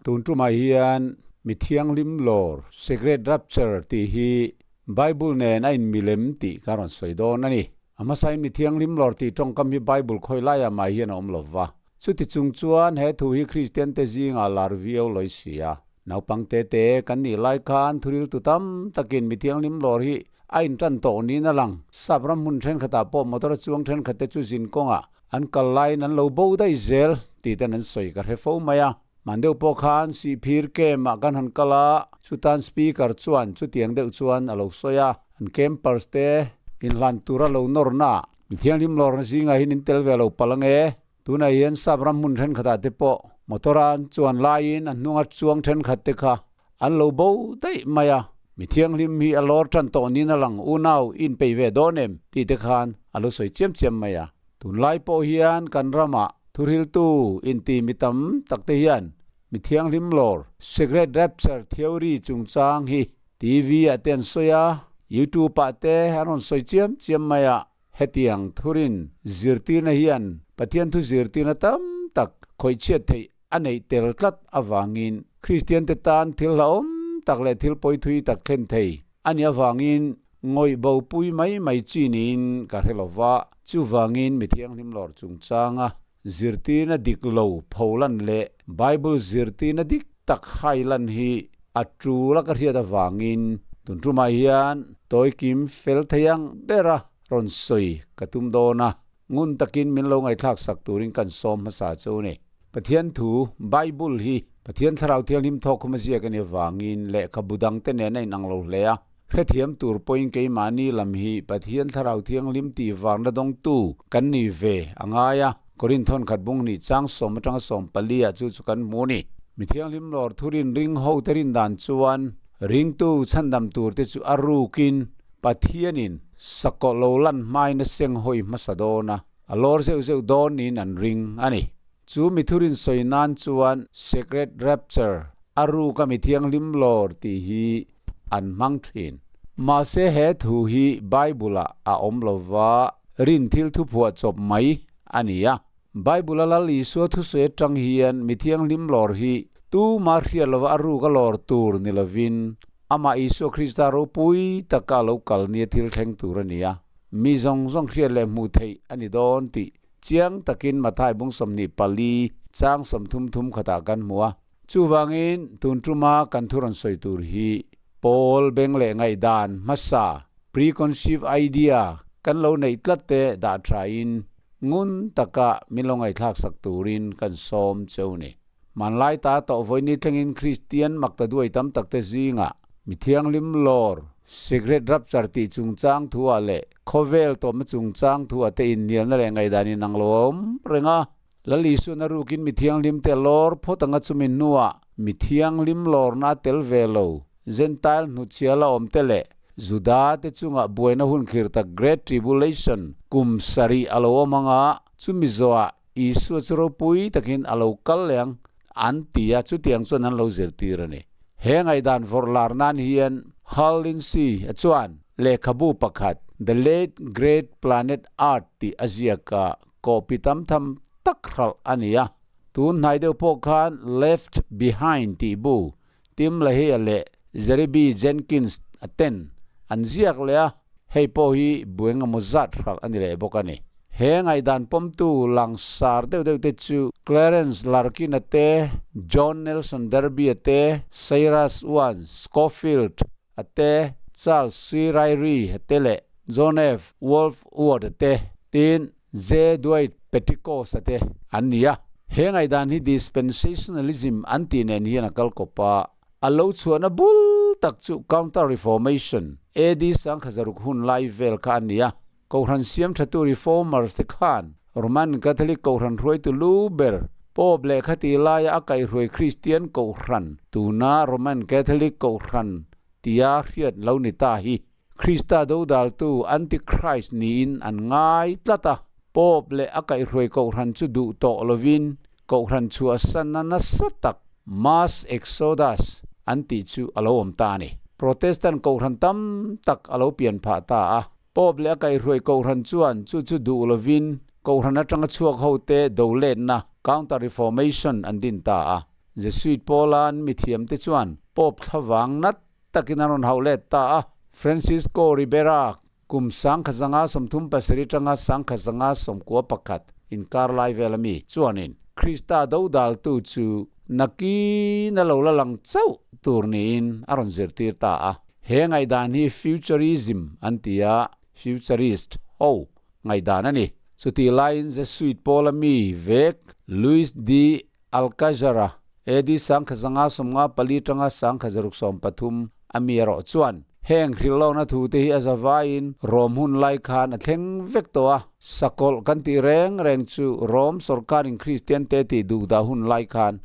Tun tumah hian mi thianghlim lawr, Secret Rapture, tih hi Bible nen a inmilem tih ka rawn sawi dawn a ni. A hmasain mi thianghlim lawr tih tawngkam hi Bible khawi laiah mah hian a awm lo va. Chuti chung chuan he thu hi Kristiante zingah lar viau lawi si a. Naupang te te kan nih lai khan thuril tu tam takin mi thianghlim lawr hi a intan tawh niin a lang. Sap ram hmun thenkhatah pawh motor chuang thenkhatte chu zin kawngah an kal laiin an lo bo daih zel tih ten an sawi ka hre fo mai a. Hman deuh pawh khan Sihphir camp ah kan han kal a, chutan speaker chuan chutiang deuh chuan a lo sawi a, an campers te inhlan tura lo nawrna ah mi thianghlim lawrna zingah hian in tel ve lo palh ange, tunah hian sap ram hmun thenkhatah te pawh motor a an chuan laiin a hnunga chuang thenkhat te kha an lo bo daih mai a, mi thianghlim hi a lawr tan tawh niin a lang unau inpeih ve dawn em tih te khan a lo sawi chiam chiam mai a. Tunlai pawh hian kan ramah thuhriltu inti mi tam takte hian mi thianghlim lawr, Secret Rapture theory chungchang hi TV ah te an sawi a, YouTube ah te an rawn sawi chiam chiam mai a, hetiang thurin zirtirna hian Pathian thu zirtirna tam tak khawihchhiat theih a neih tel tlat avangin Kristian te tan thil hlauhawm tak leh thil pawi thui tak thlen thei a nih avangin ngawih bo pui mai mai chi niin ka hre lo va. Chuvangin mi thianghlim lawr chungchanga zirtirna dik lo pholan leh Bible zirtirna dik tak hailan hi a tul a ka hriat avangin tun tumah hian tawikim fel thei ang bera rawn sawi ka tum dawn a. Ngun takin min lo ngaihthlak sak turin kan sawm hmasa chu ni. Pathian thu, Bible, hi Pathian Thlarau Thianghlim thawk khum a ziak a nih avangin lehkhabu dangte nen a inang lo hle a. Hrethiam tur pawhin keimahni lam hi Pathian Thlarau Thianghlim tih varna dawngtu kan ni ve a ngai a. Korinth thawnkhat bung hnih chang sawm atanga sawm pali ah chu chu kan hmu a ni. Mi thianghlim lawr thurin ring hote rin dan chuan ringtu chhandam turte chu a rukin Pathianin sakawlh lo lan hmain a seng hawi hmasa dawn a, a lawr zeuh zeuh dawn niin an ring a ni. Chu mi thurin sawi nan chuan Secret Rapture, a ruka mi thianghlim lawr tih hi an hmang thin. Mahse he thu hi Bible-ah a awm lo va, rin thil thuphuah chawp mai a ni a. Bible-a Lal Isua thusawi atang hian mi thianghlim lawr hi tuma hriat lova a ruka lawr tur ni lovin Amah Isua Krista ropui taka lo kal nia thil thleng tur a ni a, mi zawng zawng hriat leh hmuh theih a ni dawn tih chiang takin Mathai bung 24 chang 30 thum khatah kan hmu a. Chuvangin tun tuma kan thu rawn sawi tur hi Paul beng leh ngaihdan hmasa, preconceived idea, kan lo neih tlat te dah thain ngun taka min lo ngaihthlak sak turin kan sawm cheu ni. Hmanlai ta tawh vawiini thlengin Kristian makta duai tam takte zingah mi thianghlim lawr, Secret Rapture tih chungchang thuah leh khawvel tawmna chungchang thuah te inhnialna leh ngaihdan inang lo a awm reng a. Lal Isuan a rukin mi thianghlimte lawr phawt anga chumi hnuah mi thianghlim lawrna a tel ve lo, Gentile hnuchhia la awmte leh Juda te chungah buaina hun khir tak Great Tribulation kum sarih a lo awm anga chumi zawhah Isua chu ropui takin a lo kal leh ang an ti a, chutiang chuan an lo zirtir a ni. He ngaihdan vawrh lar nan hian Hal Lindsey a chuan lehkhabu pakhat The Late Great Planet Earth tih a ziak a, copy tam tham tak hralh a ni a. Tun hnai deuh pawh khan Left Behind tih bu Tim LaHaye leh Jerry B. Jenkins a ten an ziak leh a, hei pawh hi bu engemaw zat hralh a ni leh bawk a ni. He ngaihdan pawmtu langsar deuh deuh te chu Clarence Larkin-a te, John Nelson Darby-a te, Cyrus I. Scofield-a te, Charles C. Ryrie-a te leh John F. Wolfwood-a te, tin J. Dwight Pentecost-a te an ni a. He ngaihdan hi dispensationalism an tih nen hian a kal kawp a, a lo chhuahna bul tak chu Counter-Reformation, AD sangkhazaruk hun lai vel kha a ni a. Kohhran siamthatu Reformers te khan Roman Catholic kohhran hruaitu lu ber Pope leh khati laia a kaihhruai Kristian kohhran, tuna Roman Catholic kohhran tia hriat lo ni ta hi Krista dodaltu Antichrist niin an ngai tlat a, Pope leh a kaihhruai kohhran chu duh tawh lovin kohhran chhuahsanna nasa tak, mass exodus, an tih chu a lo awm ta a ni. Protestant kohhran tam tak a lo pian phah ta a. Pope leh a kaihhruai Kohhran chuan chu chu duh lovin Kohhran atanga chhuak hote do letna, Counter Reformation, an din ta a. Jesuit pawla an mithiamte chuan Pope thlavang nat takin an rawn hauh let ta a. Francisco Ribera kum 1537 atanga 1591 inkar lai vel ami chuanin Krista dodaltu chu nakin a lo la lang chauh tur niin a rawn zirtir ta a. He ngaihdan hi Futurism an ti a, Futurist ho ngaihdan a ni. Chutih laiin Jesuit pawla mi vek Luis de Alcazar-a AD 1554 tanga 1613 a mi erawh chuan heng hrilhlawkna thute hi a zavaiin Rom hun lai khan a thleng vek tawh a. Sakawlh kan tih reng reng chu Rom sorkarin Kristiante tih duhdah hun lai khan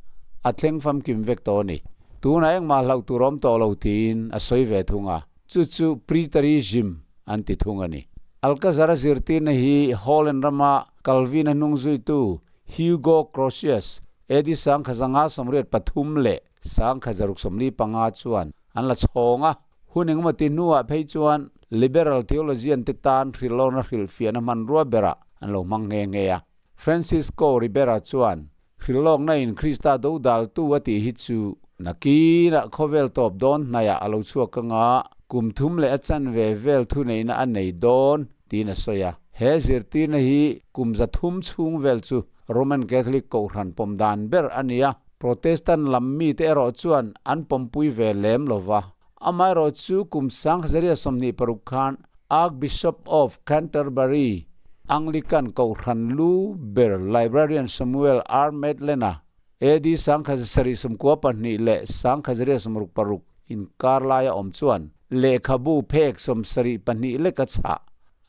a thleng famkim vek tawh a ni. Tunah engmah hlauh tur awm tawh lo tiin a sawi ve thung a, chu chu preterism an ti thung a ni. Alcazar-a zirtirna hi Holland rama Calvin-a hnung zuitu Hugo Grotius, AD 1583 leh 1645 chuan an la chhawng a. Hun engemaw ti hnuah phei chuan liberal theologian te tan hrilhlawkna hrilhfiahna hmanrua berah an lo hmang nghe nghe a. Francisco Ribera chuan Hrilhlawkna in Krista dodaltu a tih hi chu nakinah khawvel tawp dawn hnaiah a lo chhuak ang a, kum thum leh a chanve vel thuneihna a nei dawn tiin a sawi a. He zirtirna hi kum za thum chhung vel chu Roman Catholic kohhran pawm dan ber a ni a, Protestant lam mite erawh chuan an pawmpui ve lem lo va. Amaherawhchu kum 1926 khan Archbishop of Canterbury, Anglican Kohhran lu ber Librarian Samuel R. Maitland-a AD 1792 leh 1766 inkar laia awm chuan lehkhabu phek 72 lek a chhah.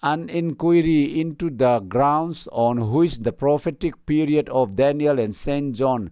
An Inquiry into the Grounds on Which the Prophetic Period of Daniel and Saint John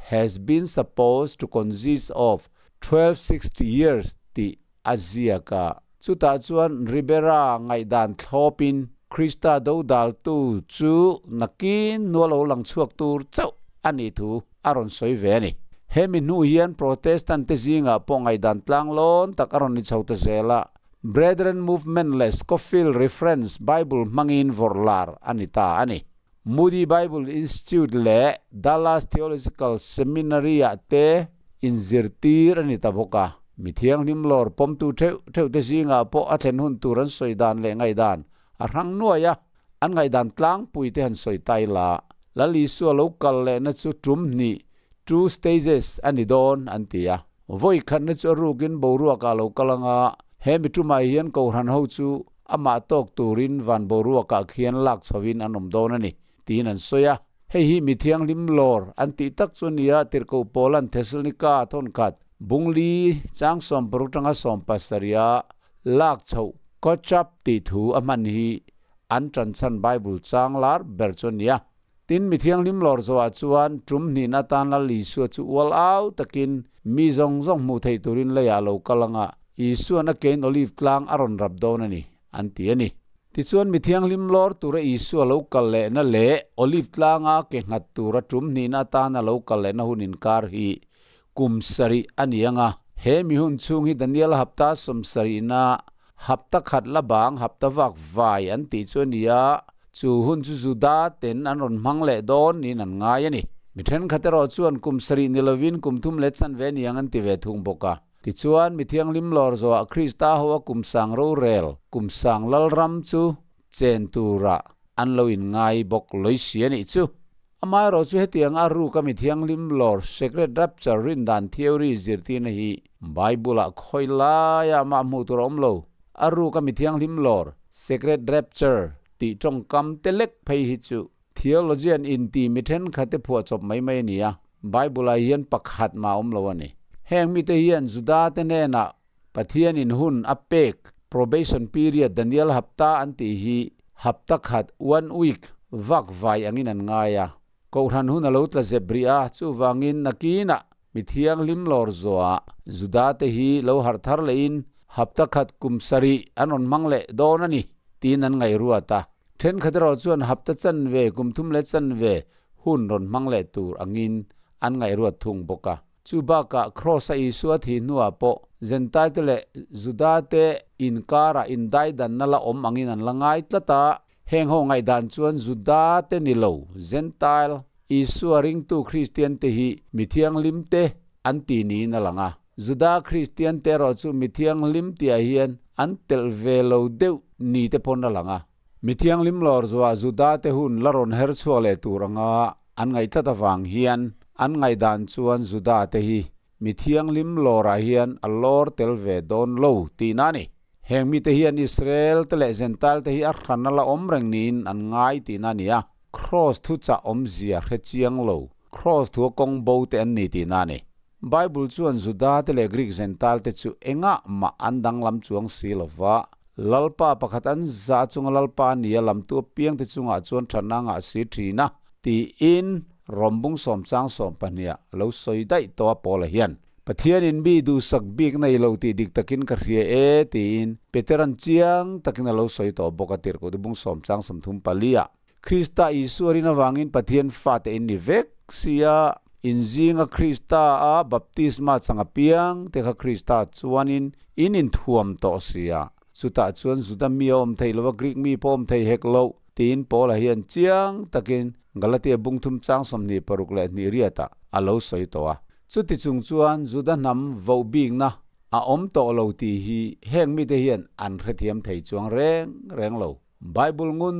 Has Been Supposed to Consist of 1260 years tih a ziak a. Chutah chuan Ribera ngaihdan thlawpin Krista dodaltu chu nakin nual lo lang chhuak tur chauh a nih thu a rawn sawi ve a ni. Hemi hnu hian Protestant te zingah pawh ngaihdan tlanglawn tak a rawn ni chho ta zel a. Brethren Movement leh Scofield Reference Bible hmangin vawrh lar a ni ta a ni. Moody Bible Institute leh Dallas Theological Seminary-ah te inzirtir a ni ta bawk a. Mi thianghlim lawr pawmtu theuh theuh te zingah pawh a thlen hun tur an sawi dan leh ngaihdan a hrang nuai a, an ngaihdan tlangpui te han sawi ta ila, Lal Isua lo kal lehna chu tum hnih, two stages, a ni dawn an ti a. Vawi khatna chu a rukin boruakah lo kal ang a, he mi tumah hian Kohhran ho chu amah tawk turin van boruakah khian lak chhovin an awm dawn a ni, tiin an sawi a. Hei hi mi thianghlim lawr an tih tak chu nia Tirhkoh Paula'n Thesalonika thawnkhat Bungli chang 60 tanga 70 a lak chhoh Kawchap tih thu a hman hi an ṭanchhan Bible chang lar ber chu a ni a. Tin, mi thianghlim lawr zawhah chuan tum hnin atan Lal Isua chu ual au takin mi zawng zawng hmuh theih turin leiah a lo kal ang a, Isua'n a kein Olive tlang a rawn rap dawn a ni, an ti a ni. Tichuan, mi thianghlim lawr tura Isua lo kal lehna leh Olive tlanga ke nghat tura tum hnin atan a lo kal lehna hun inkar hi kum sarih a ni ang a. He mi hun chhung hi Daniel hapta 70na Hapta khat la bang hapta vak vai an tih chu a ni a, chu hun chu Juda ten an rawn hmang leh dawn niin an ngai a ni. Mi thenkhat erawh chuan kum sarih ni lovin kum thum leh chanve niang an ti ve thung bawk a. Tichuan, mi thianghlim lawr zawhah Krista hoa kum sang rorel, kum sang lalram chu chen turah an lo inngai bawk lawih si a nih chu. Amaherawh chu hetiang a ruk a mi thianghlim lawr Sacred Rapture rindan theory zirtirna hi Bible ah khawi laia amah hmuh tur a awm lo. A ruk a mi thianghlim lawr Sacred Rapture tih tawngkam te lek phei hi chu theologian inti mi thenkhat te phuah chawp mai mai a ni a, Bible ah hian pakhat mah a awm lo a ni. Heng mite hian Juda te hnenah Pathianin hun a pek, probation period, Daniel hapta an tih hi hapta khat, one week, vak vai angin an ngai a. Kohhran hun a lo tla zep rih a, chuvangin nakinah mi thianghlim lawr zuah Juda te hi lo harh thar lehin hapta khat kum sarih an rawn hmang leh dawn a ni tiin an ngaihruat a. Thenkhat erawh chuan hapta chanve, kum thum leh chanve hun rawn hmang leh tur angin an ngaihruat thung bawk a. Chu bakah Kraws-a Isua thih hnuah pawh Jentail te leh Juda te inkarah indaidanna la awm angin an la ngai tlat a. Heng ho ngaihdan chuan Juda te ni lo, Jentail, Isua ringtu Kristian te hi mi thianghlim te an ti niin a lang a. Juda Kristian te erawh chu mi thianghlim tihah hian an telh ve lo deuh ni te pawn a lang a. Mi thianghlim lawr zuah Juda te hun la rawn her chhuak leh tur anga an ngaih tlat avang hian an ngaihdan chuan Juda te hi Mi thianghlim lawrah hian a lawr tel ve dawn lo tihna a ni. Heng mite hian Israel te leh Jentail te hi a hran a la awm reng niin an ngai tihna a ni a. Kraws thu chah awmzia hre chiang lo, kraws thua kawng bo te an ni tihna a ni. Bible chuan Juda te leh Greek Jentail te chu engah mah an danglam chuang si lo va, Lalpa pakhat an zah chunga Lalpa a nia lamtu apiang te chungah chuan thatna a ngah si thin a, tiin Rawmbung sawmchang sawmpahniha lo sawi daih tawh a Paula hian, Pathianin mi duhsak bik nei lo tih dik takin ka hria e, tiin Petera'n chiang takin a lo sawi tawh bawk a tirhkoh te bung sawmchang 34 ah. Krista Isua rin avangin Pathian fate in ni vek sia, inzinga Krista a baptisma chang apiang te kha Krista chuanin in inthuam tawh sia. Chutah chuan Juda mi a awm thei lo a, Greek mi pawh awm thei hek lo, tiin Paula hian chiang takin Galatia bung thum chang 26 leh riatah a lo sawi tawh a. Chuti chung chuan Juda hnam voh bikna a awm tawh lo tih hi heng mite hian an hrethiam thei chuang reng reng lo. Bible ngun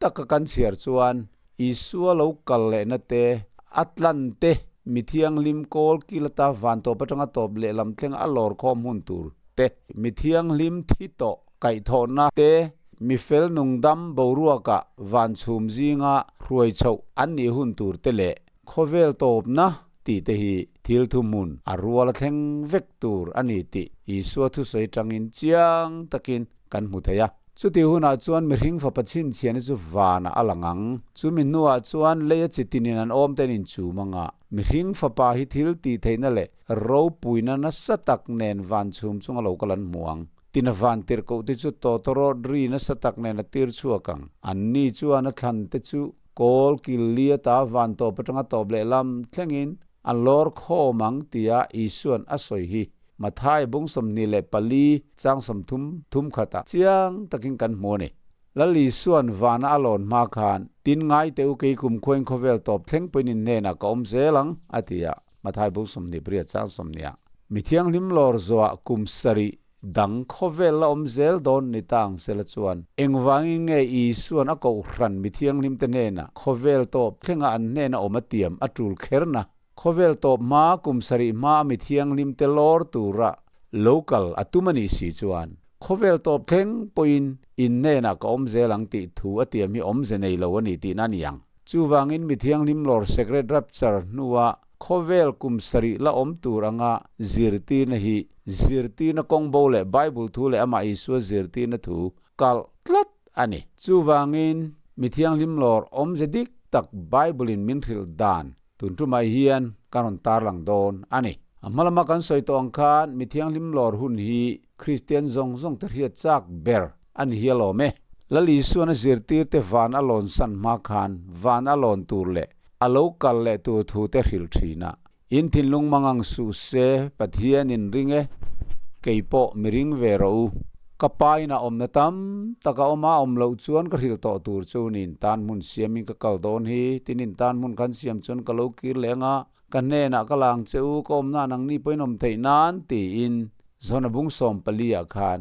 taka kan chhiar chuan Isua lo kal lehna te, a tlan te, mi thianghlim kawl kil ata van tawp atanga tawp lehlam thleng a lawr khawm hun tur te, mi thianghlim thi tawh kaihthawhna te, mi fel nungdam boruakah van chhum zinga hruai chhoh an nih hun tur te leh khawvel tawpna tih te hi thil thuhmun a rual a thleng vek tur a ni tih Isua thusawi tangin chiang takin kan hmu thei a. Chutih hunah chuan mihring fapa chhinchhiahna chu vanah a lang ang. Chumi hnuah chuan leia chi tinin an awm ten inchum anga mihring fapa hi thil tih theihna leh ropuina nasa tak nen van chhum chunga lo kal an hmu ang. Tina van tirhkoh te chu tawtawrawt ri nasa tak nen a tir chhuak ang. Anni chuan a thlan te chu kawl kil li ata van tawp atanga tawp leh lam thlengin an lawr khawm ang tia Isua'n a sawi hi Mathai bung 24 chang 30 thum khatah chiang takin kan hmu a ni. Lal Isua'n vana a lawn hma khan, Tin ngai teh u kei kum khuain khawvel tawp thleng pawhin in hnenah ka awm zel ang, a ti a, Mathai bung 28 chang 20 ah. Mi thianghlim lawr zawhah kum sarih dang khawvel la awm zel dawn ni ta ang sela chuan engvangin nge Isua'n a kohhran mi thianghlimte hnenah khawvel tawp thlenga an hnena awm a tiam a tul kherna khawvel tawp hma kum sarih hma a mi thianghlimte lawr tura lo kal a tum a nih si chuan khawvel tawp thleng pawhin in hnenah ka awm zel ang tih thu a tiam hi awmze nei lo a ni tihna a ni ang. Chuvangin mi thianghlim lawr Sacred Rapture hnua khawvel kum sarih la awm tur anga zirtirna hi zirtirna kawng bo leh Bible thu leh amah Isua zirtirna thu kalh tlat a ni. Chuvangin mi thianghlim lawr awmze dik tak Bible-in min hrilh dan tun tumah hian kan rawn tarlang dawn a ni. A hma lama kan sawi tawh ang khan mi thianghlim lawr hun hi Kristian zawng zawng te hriat chak ber a ni hial awm e. Lal Isuan a zirtirte van a lawn san hma khan van a lawn tur leh a lo kal leh tur thu te hrilh thin a. In thinlung mangang suh se, Pathian in ring e, kei pawh mi ring ve rawh u. Ka pa in a awmna tam tak a awm a, awm loh chuan ka hrilh tawh tur chu ni in tan hmun siamin ka kal dawn hi, tin in tan hmun khan siam chuan ka lo kir leh anga, Ka hnenah ka lang che u, ka awmna nangni pawhin awm theih nan, tiin Zona bung 14 ah khan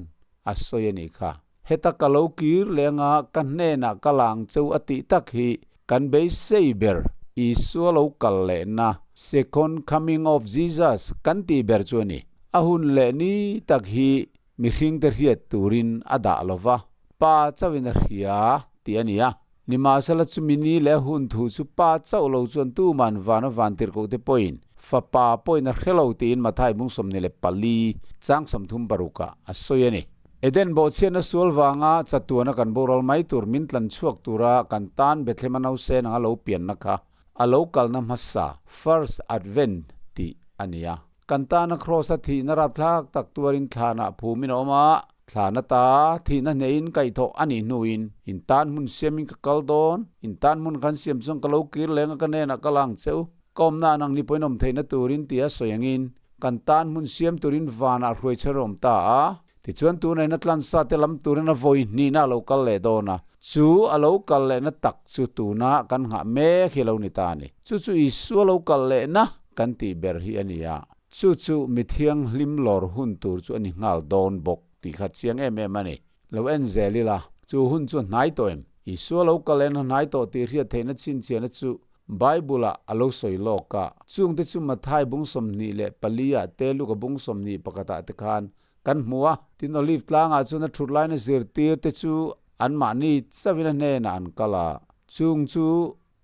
a sawi a nih kha. Heta ka lo kir leh anga ka hnenah ka lang che u a tih tak hi kan beisei ber Isua lo kal lehna, Second Coming of Jesus, kan tih ber chu a ni. A hun leh ni tak hi mihringte hriat turin a dah lo va, Pa chauhin a hria tih a ni a. Nimahsela chumi ni leh hun thu chu Pa chauh lo chuan tuman vana vantirhkoh te pawhin Fapa pawhin a hre lo tiin Mathai bung 24 chang 36 ah a sawi a ni. Eden bawhchhiatna sual vanga chatuana kan boral mai tur min tlan chhuak tura kan tan Bethlehem a nausen anga lo pianna kha a lo kalna hmasa, First Advent, tih a ni a. Kan tana Kraws-a thihna rapthlak tak tuarin thlanah phumin a awm a, thlan ata thihna hneihin kaihthawh a nih hnuin in tan hmun siamin ka kal dawn, in tan hmun khan siam chuan ka lo kir leng a ka hnenah ka lang cheu, ka awmna an ang ni pawhin awm theihna turin tia sawi angin Kan tan hmun siam turin vanah hruai chher a awm ta a. Tichuan tunah in a tlansa te lam turin a vawi hnihna a lo kal leh dawn a. Chu a lo kal lehna tak chu tuna kan nghah mek hi a lo ni ta a ni. Chu chu Isua lo kal lehna kan tih ber hi a ni a. Chu chu mi thianghlim lawr hun tur chu a ni nghal dawn bawk tih kha chiang em em a ni. Lo en zel ila, chu hun chu a hnai tawh em? Isua lo kal lehna hnai tawh tih hriat theihna chhinchhiahna chu Bible-ah a lo sawi lawk a, chungte chu Matthai bung 24 ah te Luka bung 21 ah te khan kan hmu a. Tin, Olive tlangah chuan a thut laina zirtir te chu anmahni chauhin a hnenah an kal a, chung chu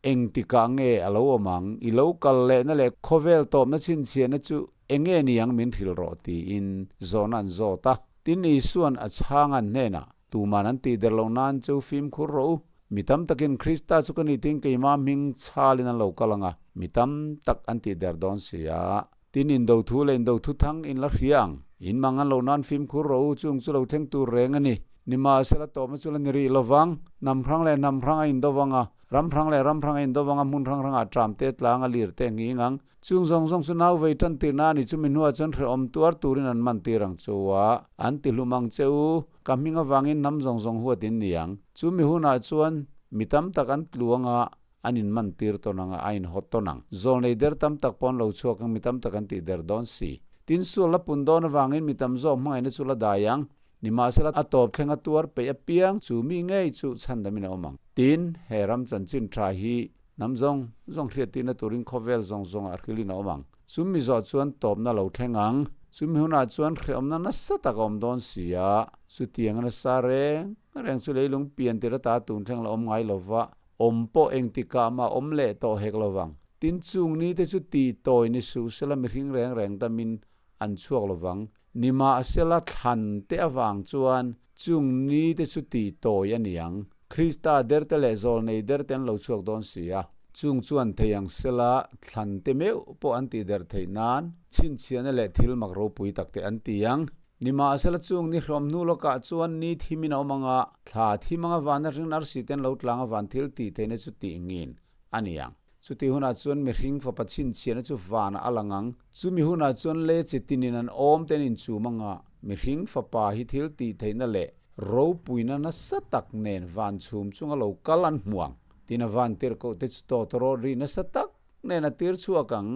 engtikah nge a lo awm ang, i lo kal lehna leh khawvel tawpna chhinchhiahna chu enge ni ang min hrilh rawh tiin zawhna an zawt a. Tin, Isua'n a chhang an hnenah, Tuman an tih der loh nan chu fimkhur rawh u. Mi tam takin Krista chu ka ni tiin keimah hming chhalin an lo kal ang a, mi tam tak an tih der dawn si a. Tin, indo thu leh indo thu thang in la hria ang. In mang an loh nan fimkhur rawh u, chung chu lo thleng tur reng a ni. Nimahsela tawpna chu la ni rih lo vang. Hnam hrang leh hnam hrang a indo vang a, ram hrang leh ram hrang a indo vang a, hmun hrang hrangah tram te tlang a lir te nghing ang. Chung zawng zawng chu nau vei tan tirna a ni chumi hnuah chuan hrehawm tuar turin an man tir ang chu a, an ti hlum ang che u. Ka hming avangin hnam zawng zawng huat in ni ang. Chumi hunah chuan mi tam tak an tlu anga an in man tir tawn anga a in hawt tawn ang. Zawlnei der tam tak pawh an lo chhuak ang mi tam tak an tih der dawn si. Tin sual la pun dawn avangin mi tam zawk hmangaihna chu la dai ang. Nimahsela a tawp thleng a tuar peih apiang chu mi ngei chu chhandamin a awm ang. Tin, he ram chanchin tha hi hnam zawng zawng hriattirna turin khawvel zawng zawngah hrilhin a awm ang. Chumi zawh chuan tawpna lo thleng ang. Chumi hunah chuan hrehawmna nasa tak a awm dawn si a. Chutiang a nasa reng reng chu leilung pian tir ata tun thleng la awm ngai lova, awm pawh engtikah mah awm leh tawh hek lovang. Tin, chung nite chu tih tawi ni suh sela mihring reng reng damin an chhuak lovang. Nimahsela thlan te avang chuan chung nite chu tih tawi a ni ang. Krista derte leh zawlnei derte an lo chhuak dawn si a. Chung chuan thei ang sela thlan te meuh pawh an tih der theih nan chhinchhiahna leh thil mak ropui tak te an ti ang. Nimahsela chung ni hrawm hnu lawkah chuan ni thimin a awm anga thla thim anga vana ring arsi ten lo tlang avan thil tih theihna chu tih ngin a ni ang. Chuti hunah chuan mihring fapa chhinchhiahna chu vanah a lang ang. Chumi hunah chuan lei chi tinin an awm ten inchum anga mihring fapa hi thil tih theihna leh ropuina nasa tak nen van chhum chunga lo kal an hmu ang. Tin a van tirhkoh te chu tawt rawt ri nasa tak nen a tir chhuak ang.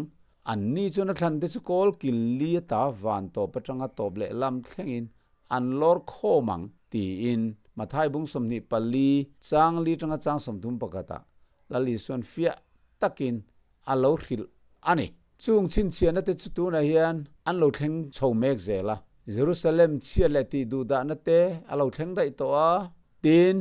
Anni chuan a thlan te chu kawl kil li ata van tawp atanga tawp leh lam thlengin an lawr khawm ang tiin Mathai bung 24 chang li tanga chang 31 ah Lal Isuan fiah takin a lo hrilh a ni. Chung chhinchhiahna te chu tunah hian an lo thleng chho mek zel a. Jerusalem chhiat leh tih duh dahna te a lo thleng daih tawh a. Tin,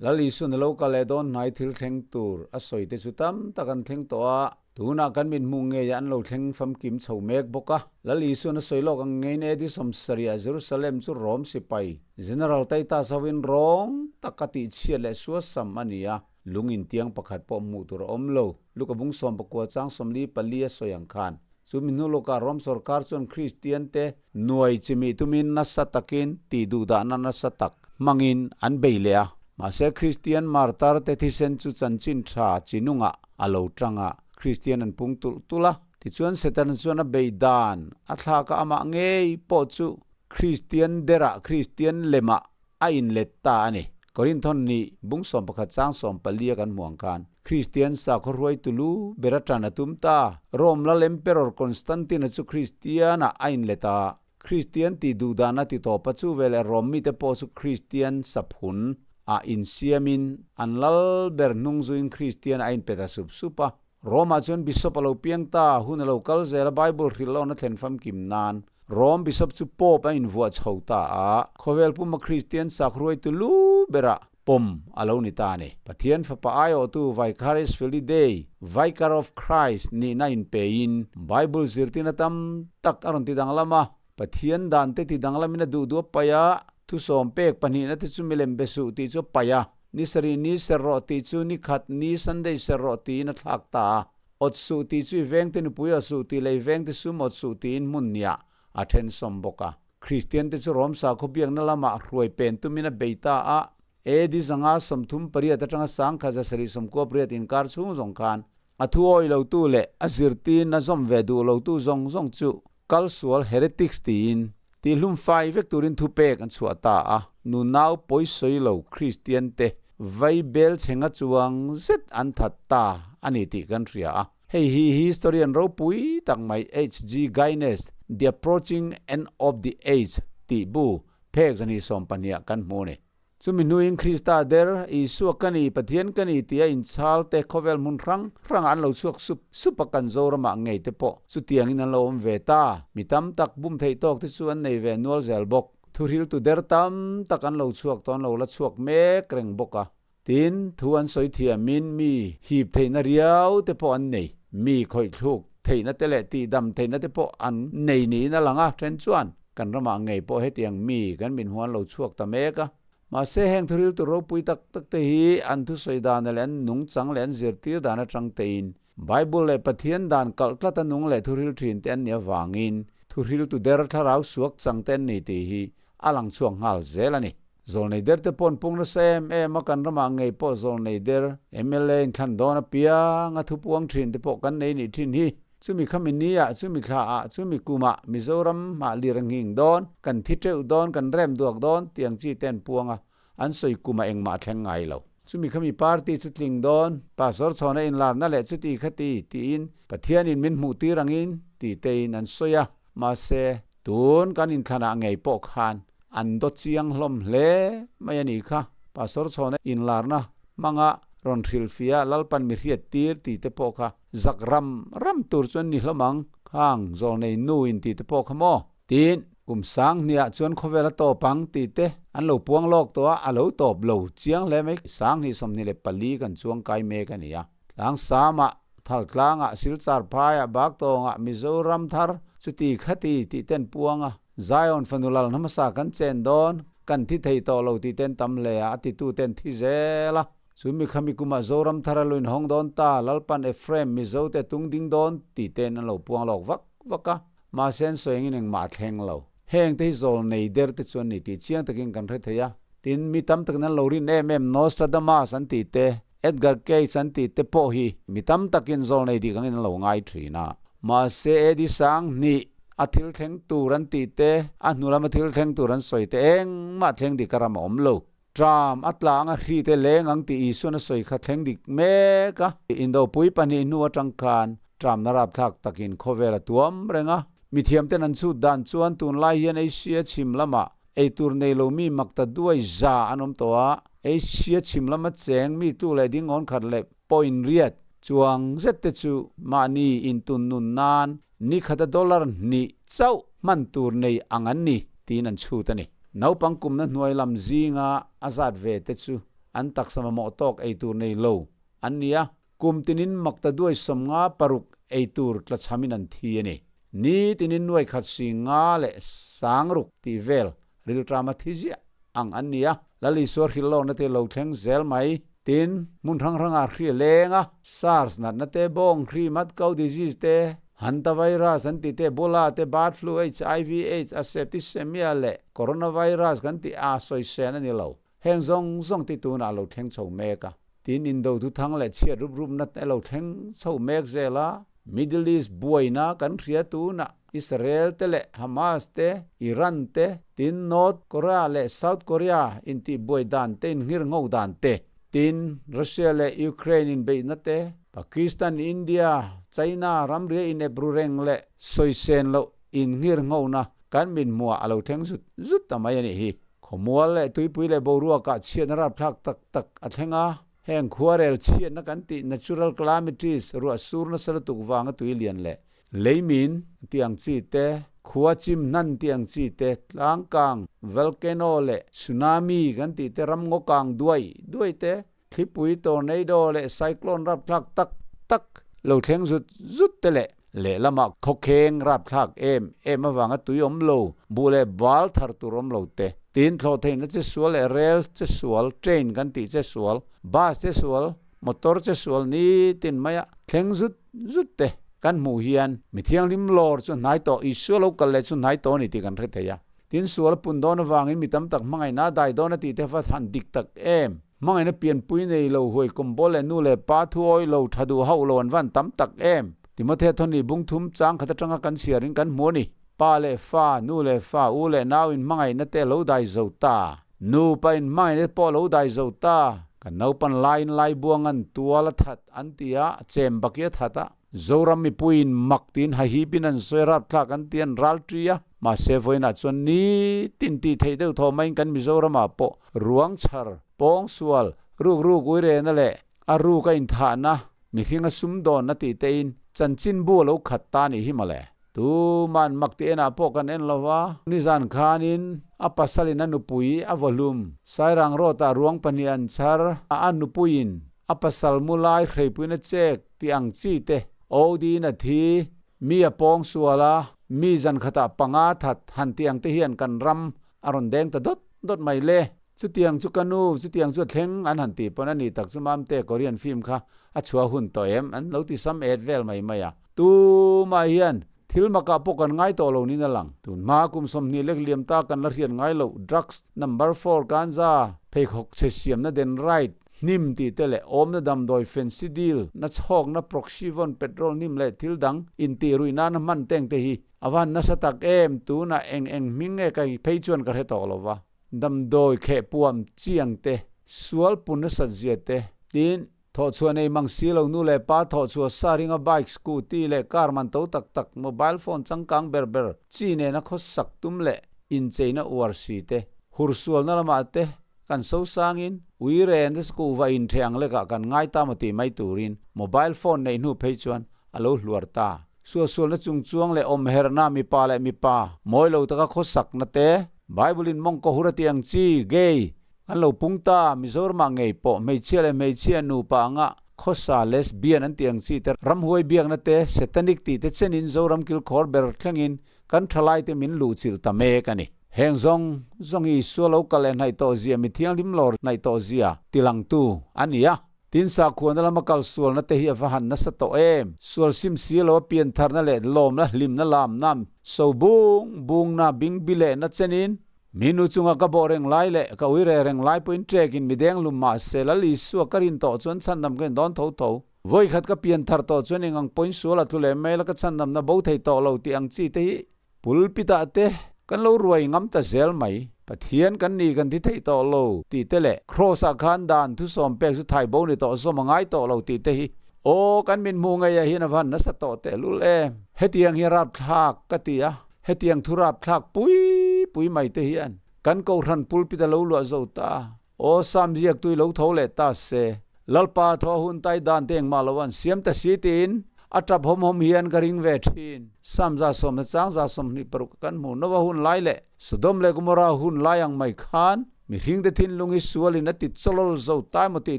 Lal Isuan a lo kal leh dawn hnai thil thleng tur a sawi te chu tam tak an thleng tawh a. Tunah kan mithmuh ngeiah an lo thleng famkim chho mek bawk a. Lal Isuan a sawi lawk ang ngeiin AD 70 ah Jerusalem chu Rom sipai General Titus hovin rawng taka tihchhiat leh suasam a ni a. Lung intiang pakhat pawh hmuh tur a awm lo. Luka bung 19 chang 44 a sawi ang khan, chu mi hnu lawkah Rom sorkar chuan Kristian te nuai chimih tumin nasa takin tih duhdahna nasa tak hmangin an bei leh a. Mahse Kristian martar te thisen chu chanchin tha chinungah a lo tang a, Kristian an pung tulh tulh a. Tichuan Setana chuan a bei dan a thlak a, amah ngei pawh chu Kristian derah Kristian lemah a inlet ta a ni. Korinthon nih bung 11 chang 14 a kan hmuh ang khan, Kristian sakhaw hruaitu lu ber a tan a tum ta. Rome lal Emperor Constantine-a chu Kristian-ah a inlet a, Kristian tih duh dan a ti tawp a, chu veleh Rome mite pawh chu Kristian saphun ah insiamin an lal ber hnung zuiin Kristian a inpe ta sup sup a. Rome-ah chuan Bishop a lo piang ta, hun a lo kal zel a, Bible hrilh lohna thlen famkim nan Rome Bishop chu Pope a invuah chho ta a, khawvel puma Kristian sakhruaitu lu berah pawm a lo ni ta a ni. Pathian Fapa aiawhtu Vicarius Filii Dei, Vicar of Christ, nihna inpeiin Bible zirtirna tam tak a rawn ti danglam a, Pathian dan te ti danglamin a duh duh a paih a, thusawm pek pahnihna te chu milem be suh tih chu a paih a, ni sarih ni ser rawh tih chu ni khat ni Sunday ser rawh tiin a thlak ta a, awt suh tih chu i vengte nupui awt suh tih leh i vengte sum awt suh tiin hmun niah a then sawm bawk a. Kristian te chu Rom sakhaw biakna lamah hruai pen tumin a bei ta a, AD 538 atanga 1798 inkar chhung zawng khan a thu awih lotu leh a zirtirna zawm ve duh lotu zawng zawng chu. Kal sual, heretics, tiin tihlum fai vek turin thupek an chhuah ta a. Nunau pawisawi lo Kristian te vai bel chhenga chuang zet an that ta a ni tih kan hria a. Hei hi historian ropui tak mai HG Guinness The Approaching End of the Age tih bu phek zahnih sawmpahniah kan hmu a ni. Chumi hnuin Krista der, Isua ka ni, Pathian ka ni tia inchhal te khawvel hmun hrang hrangah an lo chhuak sup sup a, kan Zoramah ngei te pawh chutiangin an lo awm ve ta. Mi tam tak bum theih tawk te chu an nei ve nual zel bawk. Thuhriltu der tam tak an lo chhuak tawh an lo la chhuak mek reng bawk a. Tin, thu an sawi thiamin mi hip theihna riau te pawh an nei. Mi khawih thluk theihna te leh tihdam theihna te pawh an nei niin a lang a, then chuan kan ramah ngei pawh hetiang mi kan min huan lo chhuak ta mek a. Mahse, heng thuriltu ropui tak tak te hi an thusawi dana leh an nungchang leh an zirtir dan atang tein Bible leh Pathian dan kalh tlata nung leh thuril thin te an nih avangin thuhriltu der thlarau suak chang te an ni tih hi a lang chhuak nghal zel a ni. Zawlnei der te paw'n pung nasa em em a, kan ramah ngei pawh zawlnei der mla in thlan dawn apiang a thupuang thin te pawh kan nei nih thin hi. Chumi khami ni ah, chumi thla ah, chumi kum ah Mizoram ah lir a nghing dawn, kan thi teuh dawn, kan rem duak dawn tiang chi te an puang a, an sawi kum ah engmah a thleng ngai lo. Chumi khami party chu tling dawn, pastor chhawna inlarna leh chuti khati tiin Pathianin min hmuh tir angin ti tein an sawi a. Mahse, tun kan inthlanah ngei pawh khan an daw chiang hlawm hle mai a nih kha. Pastor chhawna inlarna hmanga rawn hrilhfiah Lalpan mi hriat tir tih te pawh kha zak ram ram tur chuan ni hlawm ang. Khang zawlnei nu in tih te pawh kha maw? Tin, kum sang hniah chuan khawvel a tawp ang tih te an lo puang lawk tawh a, a lo tawp lo chiang hle mai. 2024 kan chuang kai mek a ni a. Tlangsama, Thaltlanga, Silchar phaiah, Baktawngah, Mizoram thar, chuti khati tih ten puang a, Zion fanu lal hmasa kan chen dawn, kan thi thei tawh lo tih ten tam hle a, a titu ten thi zel a. Chu mi khami kumah Zoram thar a luin hawng dawn ta, Lalpan Ephraim Mizo te tung ding dawn tih ten an lo puang lawk vak vak a, mahse an sawi angin engmah a thleng lo. Heng te hi zawl nei der te chuan ni tih chiang takin kan hre thei a. Tin, mi tam takin an lo rin em em Nostradamus an tih te, Edgar Cayce an tih te pawh hi mi tam takin zawl nei dik angin an lo ngai thin a. Mahse, AD 2000 a thil thleng tur an tih te, a hnu lama thil thleng tur an sawi te engmah thleng dik a ram a awm lo. Tram a tla anga hri te leng ang tih Isuan a sawi kha thleng dik mek a. Indopui pahnih hnu atang khan tramna rapthlak takin khawvel a tuam reng a. Mithiamten an chhut dan chuan tunlai hian Asia chhim lamah eitur nei lo mi makta duai za an awm tawh a. Asia chhim lama cheng mi tu leh ding awn khat leh point riat chuang zet te chu mahni intun nun nan Ni khata dollar hnih chauh hman tur nei ang an ni, tiin an chhut a ni. Naupang kumna hnuai lam zinga a zat ve te chu an taksa mamawh tawk ei tur nei lo an ni a, kum tinin makta duai 56 ei tur tlachhamin an thi a ni. Ni tinin nuai khat si nga leh sang ruk tih vel rilṭama thi ziah ang an ni a, Lal Isua hrilh lawkna te lo thleng zel mai. Tin, hmun hrang hrangah hri a leng a, SARS natna te, bawng hri, mad cow disease te, hantavirus an tih te, Ebola te, bird flu, HIV, AIDS, a septicemia leh coronavirus kan tih a sawisên a ni lo. Heng zawng zawng te tunah a lo thleng chho mek a. Tin, indo thuthang leh chhiat rup rupna te lo thleng chho mek zel a. Middle East buaina kan hria tunah Israel te leh Hamas te, Iran te, tin North Korea leh South Korea intih buai dan te inngir ngho dan te, tin Russia leh Ukraine inbeihna te, Pakistan, India, China ramria inep ru reng leh sawisen loh inngir nghona kan min hmuah a lo thleng zut zut ta mai a nih hi. Khawmual leh tuipui leh boruakah chhiatna rapthlak tak tak a thleng a. Heng khuarel chhiatna kan tih natural calamities, ruah sur nasa lutuk vanga tui lian leh leimin tih ang chi te, khua chim hnan tih ang chi te, tlangkang, volcano leh tsunami kan tih te, ram ngaw kang duai duai te, thlipui, tornado leh cyclone rapthlak tak tak lo thleng zut zut te leh lehlamah khawkheng rapthlak em em avanga tui awm lo, buh leh bal thar tur awm lo te, tin thlawh theihna che sual leh rel che sual, train kan tih che sual, bus che sual, motor che sual nitin maia thleng zut zut te kan hmuh hian mi thianghlim lawr chu hnai tawh, Isua lo kal leh chu hnai tawh a ni tih kan hre thei a. Tin sual pun dawn avangin mi tam tak hmangaihna a dai dawn a tih te va han dik tak em! Hmangaihna pianpui nei lo huai kum bawl leh nu leh pa thu awi lo tha duh hauh lo an van tam tak em! Timothea thawni bung thum chang khat atanga kan chhiarin kan hmu a ni. Pa leh fa, nu leh fa, u leh nau inhmangaihna te a lo dai zo ta. Nupa inhmangaihna te pawh a lo dai zo ta. Kan naupan laiin Laibuang an tual a that an ti a, chem baki a that a. Zoram mipuiin mak tiin hahipin an sawi rapthlak an ti an ral ṭi a. Mahse vawiinah chuan nitin tih theih deuh thaw maiin kan Mizoramah pawh ruang chhar, pawngsual, rukruk uirena leh a ruk a inthahna, mihring a sumdawnna tih tein chanchinbu a lo khat ta nih hi mawle. Tuman mak ti enah pawh kan en lo va, nizan khanin a pasalin a nupui a vaw hlum. Sairang Road-ah ruang pahnih an chhar a, a nupuiin a pasal mu lai hreipuiin a chek tih ang chi te OD-in a thi, mi a pawng sual a, mi zan khatah panga that han tih ang te hian kan ram a rawn deng ta dawt dawt mai le. Chutiang chu ka nu, chutiang chu a thleng an han tih pawn a ni tak chu Mamte Korean film kha a chhuah hun tawh em? An lo ti sam et vel mai mai a. Tumah hian thil makah pawh kan ngai tawh lo niin a lang. Tun hma kum 20 lek liam ta kan la hriat ngai loh drugs number four kanza, pheikhawk chhe siamna den right, hnim tih te leh awmna damdawi Phensidyl, na chhawkna Proxyvon petrol hnim leh thil dang intih ruih nana hman teng te hi a van nasa tak em? Tunah eng eng hming nge ka phei chuan ka hre tawh lo va. Damdawi kheh puam chiang te, sual pun nasat zia te, tin, thawhchhuah nei mang si lo nu leh pa thawhchhuah sa ringa bike, scooty leh car man to tak tak, mobile phone changkang ber ber chi nena khawsak tum leh incheina uar si te, hursualna lamah te kan so sangin ui ren te school va intheh ang lekah kan ngai ta maw tih mai turin mobile phone neih hnu phei chuan a lo hluar ta. Sualsualna chungchuang leh awmherhna mipa leh mipa mawi lo taka khawsakna te, Bible in mawngkaw hur a tih ang chi, gay, an lo pung ta, Mizoramah ngei pawh hmeichhia leh hmeichhia nupa anga khawsa, lesbian, an tih ang chi te, ramhuai biakna te, satanic tih te chenin Zoram kilkhawr ber thlengin kan thalaite min luhchilh ta mek a ni. Heng zawng zawng hi Isua lo kal leh hnaih tawh zia, mithianghlim lawr hnaih tawh zia tilangtu a ni a. Tin, sakhuana lama kal sualna te hi a va han nasa tawh em? Sual sim si lo a pian tharna leh lawmna hlimna lamna so bung bungna bing bi lehna chenin mi nu chunga ka bawh reng lai leh ka ui re reng lai pawhin trekin mi deng lum mah se Lal Isua ka rin tawh chuan chhandam ka in dawn tho tho. Vawikhat ka pian thar tawh chuan engang pawhin sual a tlu leh mai la ka chhandamna bo thei tawh lo tih ang chi te hi Pulpit-ah te kan lo ruai ngam ta zel mai. Pathian kan ni kan ti thei tawh lo tih te leh Kraws-ah khan dan thusawm pek chu thai bo ni tawh zawm a ngai tawh lo tih te hi aw kan min hmuh ngei ah hian a van nasa tawh tehlul em. Hetiang hi rapthlak ka ti a, hetiang thu rapthlak pui pui mai te hian kan kohhran pulpit a lo luah zo ta. Aw Sam ziaktui lo tho leh ta se, Lalpa thaw hun tai dan te engmah lo an siam ta si tiin a tap hawm hawm hian ka ring ve thin. Sam 110 chang 26 kan hmuh Nova hun lai leh Sodom leh Gomorrah hun lai ang mai khan mihring te thinlung hi sualin a ti chawlawl zo tai maw tih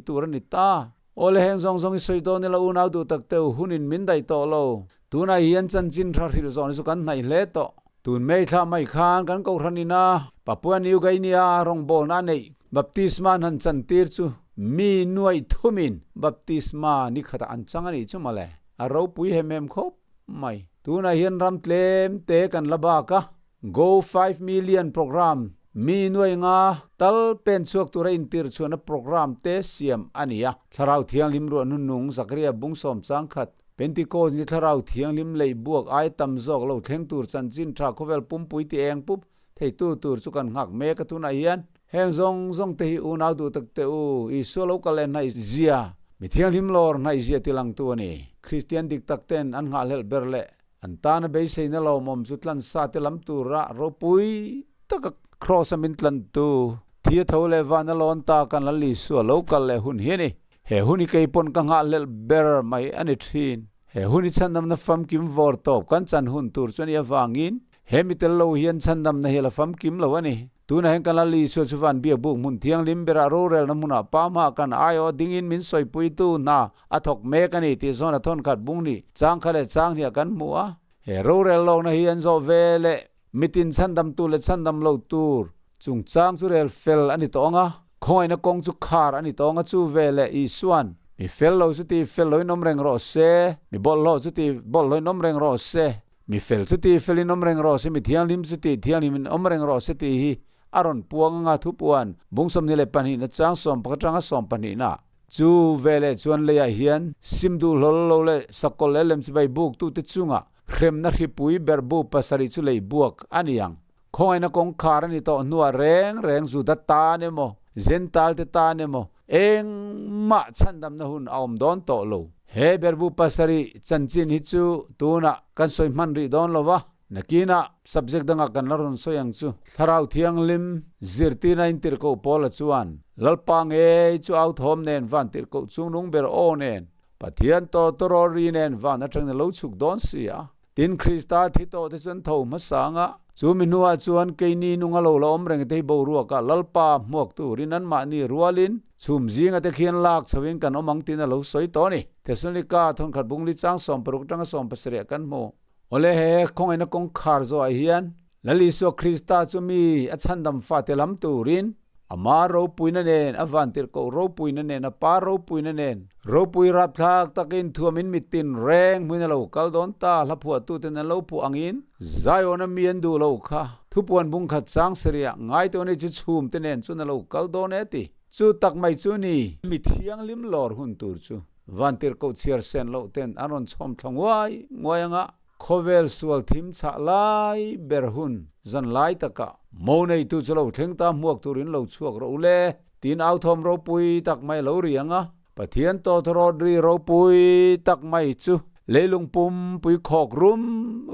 tur a ni ta. Aw le heng zawng zawng i sawi dawn ila unau duh tak teu hunin min daih tawh lo. Tunah hian chanchin tha hrilh zawh ni chu kan hnaih hle tawh. Tun May thla mai khan kan kohhran ina Papua New Guinea rawngbawlna a neih baptisma an han chantir chu mi nuaih thumin baptisma ni khatah an chang a nih chu mawle. A ropui hem hem khawp mai. Tunah hian ram tlem te kan la bak a, Go 5 Million Programme mi nuai nga tal pen chhuak tura intir chhuahna programme te siam a ni a. Thlarau Thianghlim ruah hnuhnung Zakaria bung sawm chang khat, Pentecost ni Thlarau Thianghlim lei buak ai tam zawk lo thleng tur chanchin tha khawvel pumpui ti eng pup theitu tur chu kan nghak mek a tunah hian heng zawng zawng te hi unau duh tak teh u, Isua lo kal leh hnaih zia, mi thianghlim lawr hnaih zia tilangtu a ni. Kristian dik tak ten an nghahhlelh ber leh An tana beiseina lawmawm chu tlansa te lam tura ropui taka Kraws a min tlantu thi a tho leh van a lawn ta kan Lal Isua lo kal leh hun hi a ni. He hun hi kei pawn ka nghahhlelh ber mai a ni thin. He hun hi chhandamna famkim vawr tawp kan chan hun tur chu a nih avangin he mi tel lo hian chhandamna hi a la famkim lo a ni. Tunah hian kan Lal Isua chu van biak buk hmun thianghlim berah rorelna hmunah pa hma kan aiawh dingin min sawipuitu hna a thawk mek a ni tih zawn a thawn khat bung ni chang kha leh chang hniah kan hmu a. He rorel lawkna hi an zawh ve leh mitin chhandamtu leh chhandam lo tur chungchang chu rel fel a ni tawh ang a, khawngaihna kawng chu khar a ni tawh ang a, chu ve leh Isua'n mi fel lo chu ti fel loin awm reng rawh se, mi bawlhhlawh chu ti bawlhhlawin awm reng rawh se. Mi fel chu tih felin awm reng rawh se, mi thianghlim chu tih thianghlimin awm reng rawh se tih hi a rawn puang anga thupuan bung 22 na chang 11 atanga 12 na chu veleh chuan leiah hian sim duh hlawl lo leh sakawlh leh lemchibai buktute chungah. Hremna hripui berhbu pasarih chu lei buak a ni ang. Khawngaihna kawngkhar a ni tawh hnuah reng reng Juda tan emaw, Jentalte tan emaw, engmah chhandamna hun a awm dawn tawh lo. He berhbu pasarih chanchin hi chu tunah kan sawi hman rih dawn lo va, nakinah subject dangah kan la rawn sawi ang chu. Thlarau Thianghlim zirtirna intirhkoh Paula chuan, Lalpa ngei chu au thawm nen van tirhkoh chungnung ber aw nen, Pathian tawtawraw ri nen van atangin a lo chhuk dawn si a. Tin, Krista thi tawh te chuan tho hmasa anga, chu mi hnuah chuan keini nunga lo la awm reng te hi boruakah Lalpa hmuak turin anmahni rualin chhum zinga te khian lak chhoin kan awm ang tiin a lo sawi tawh a ni. Thesalonika thawnkhat bungli chang 60 atanga 70 ah kan hmu. Awle he khawngaihna kawngkhar zawhah hian Lal Isua Krista chu mi a chhandam fate lam turin Ama ropuina nen, a vantirhkoh ropuina nen, a pa ropuina nen, ropui rapthlak takin thuamin mitin reng hmuin a lo kal dawn ta, hla phuahtuten an lo phuah angin Zion-a mi an duh lo kha thupuan bungkhat chang seriah ngai tawh ni chu chhum te nen chuan a lo kal dawn e ti. Chu tak mai chu ni. Mi thianghlim lawr hun tur chu vantirhkoh chhiar sen loh ten an rawn chhawm thla nguai nguai anga Khawvel sual thim chhah lai ber hun zan lai takah mo neitu chu lo thleng ta hmuak turin lo chhuak rawh u le, tiin authawm ropui tak mai a lo ri ang a. Pathian tawtharawt ri ropui tak mai chu leilung pumpui khawk rum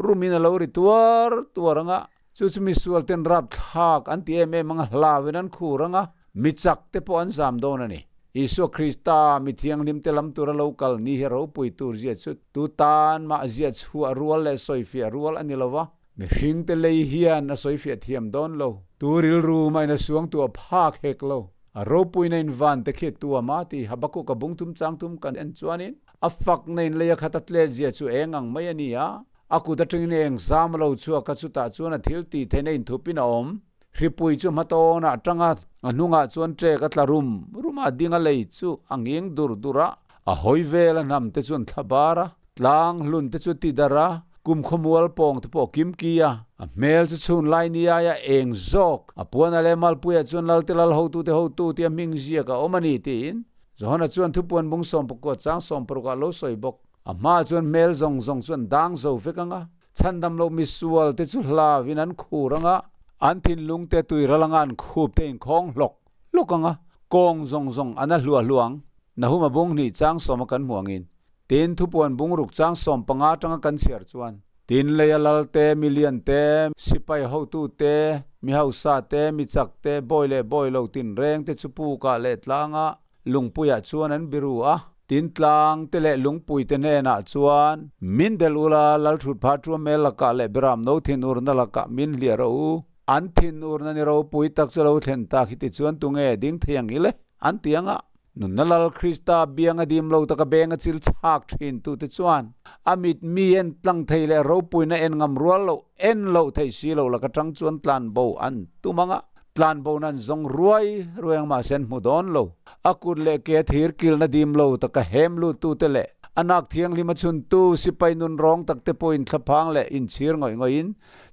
rumin a lo ri tuar tuar ang a. Chu chu misual ten rapthlak an ti em em ang a, hlauin an khur ang a, mi chak te pawh an zam dawn a ni. Isua Krista mi thianghlim te lam tura lo kal ni hi ropui tur zia chu tu tan mah ziah chhuah rual leh sawifiah rual a ni lo va, mihring te lei hian a sawifiah thiam dawn lo. Tu rilru mah in a suang tu a phak hek lo. A ropuina in van te khi tu a ma ti Habakkuk a bung thum chang thum kan en chuanin a fakna in lei a khat a tlet zia chu eng ang mai a ni a. A kut atangin eng zam a lo chhuak a, chutah chuan a thil tih theihna inthupin a awm. Hripui chu hmatawnah atang a, a hnungah chuan trek a tla rum rum a, a ding a lei chu a nging dur dur a, a hawi vel a hnam te chuan thla bar a, tlang hlun te chu ti darh a, kum khawmual pawng te pawh kim ki a, a hmel chu chhun lai ni aia eng zawk, a puan a leh malpuiah chuan Lalte Lal hotute hotu tia hming ziak a awm a ni tiin Johana chuan thupuan bung sawmpakua chang sawmparukah a lo sawi bawk. A hmaah chuan hmel zawng zawng chu an dang zo vek ang a, chhandam loh misual te chu hlauin an khur ang a, an thinlung te tui ral anga an khup te inkhawng hlawk hlawk ang a, kawng zawng zawng an a hluah hluah ang. Nahuma bung hnih chang sawma kan hmuh angin, tin thupuan bung ruk chang 15 atanga kan chhiar chuan, tin leia lal te, mi lian te, sipai hotu te, mi hausa te, mi chak te, bawi leh bawi lo tinreng te chu pukah leh tlangah Lungpuiah chuan an biru a, tin tlang te leh lungpui te hnenah chuan, Min delh ula, Lalthutpha Tuamel lakah leh Biram no thinurna lakah min hliah rawh u. An thinurna ni ropui tak chu lo thlen tak hi tichuan tunge ding thei ang ile? An ti ang a. Nunna Lal Krista biang a dim lo taka beng a chil chhak thin tute chuan a mit mi en tlang thei leh ropuina en ngam rual loh en loh theih si loh laka tang chuan tlanbo an tum ang a. Tlanbo nan zawng ruai ruai ang mahse an hmu dawn lo. A kut leh ke a thir kilna dim lo taka hem luttute leh a nak thianghlim a chhuntu sipai nun rawng takte pawhin thlaphang leh inchhir ngawih ngawih-in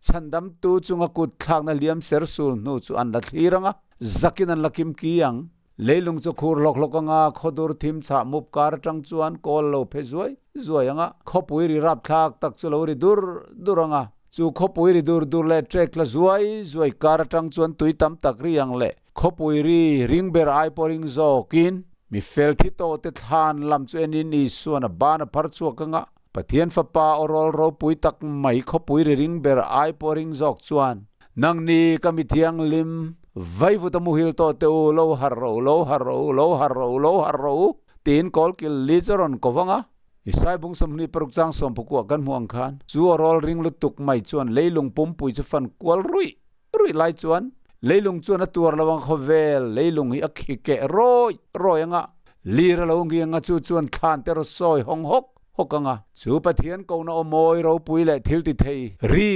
chhandamtu chunga kut thlakna hliam ser sul hnu chu an la thlir ang a, zakin an la kim ki ang. Leilung chu khur hlawk hlawk anga khawdur thim chhah mup kar atang chuan kawl lo phe zuai zuai anga khawpui ri rapthlak tak chu lo ri dur dur anga chu khawpui ri dur dur leh trek tla zuai zuai kar atang chuan tui tam tak ri ang leh khawpui ri ring ber ai pawh ring zawkin mi fel thi tawh te thlan lam chu enin Isuan a ban a phar chhuak anga Pathian Fapa aw rawl ropui tak mai khawpui ri ring ber ai pawh ring zawk chuan, Nangni ka mi thianghlim, vaivuta muhil tawh teh u, lo harh rawh u, lo harh rawh u, lo harh rawh u, lo harh rawh u, tiin kawlkil li chu a rawn ko vang a. Isai bung 26 chang sawmpakua kan hmuh ang khan, chu aw rawl ring lutuk mai chuan leilung pumpui chu fan kual ruih ruih lai chuan leilung chuan a tuar lo ang khawvel leilung hi a khi keh rawi rawi anga lir a lo ngi anga chu chuan thlan te raw sawi hawng hawk hawk anga chu Pathian kohna aw mawi ropui leh thil ti thei ri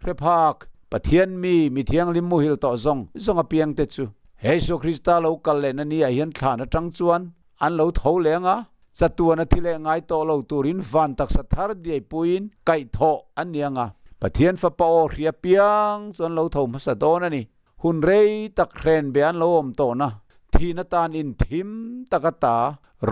hre phak Pathian mi mi thianghlim muhil tawh zawng zawng apiang te chu he Isua Krista lo kal lehna ni ah hian thlan atang chuan an lo tho leh anga chatuan a thi leh ngai tawh lo turin van taksa thar diai puiin kaihthawh an ni anga Pathian fapa aw hria piang chu an lo tho hmasa dawn a ni. Hun rei tak hren be an lo awm tawhna thin atan inthim tak a ta,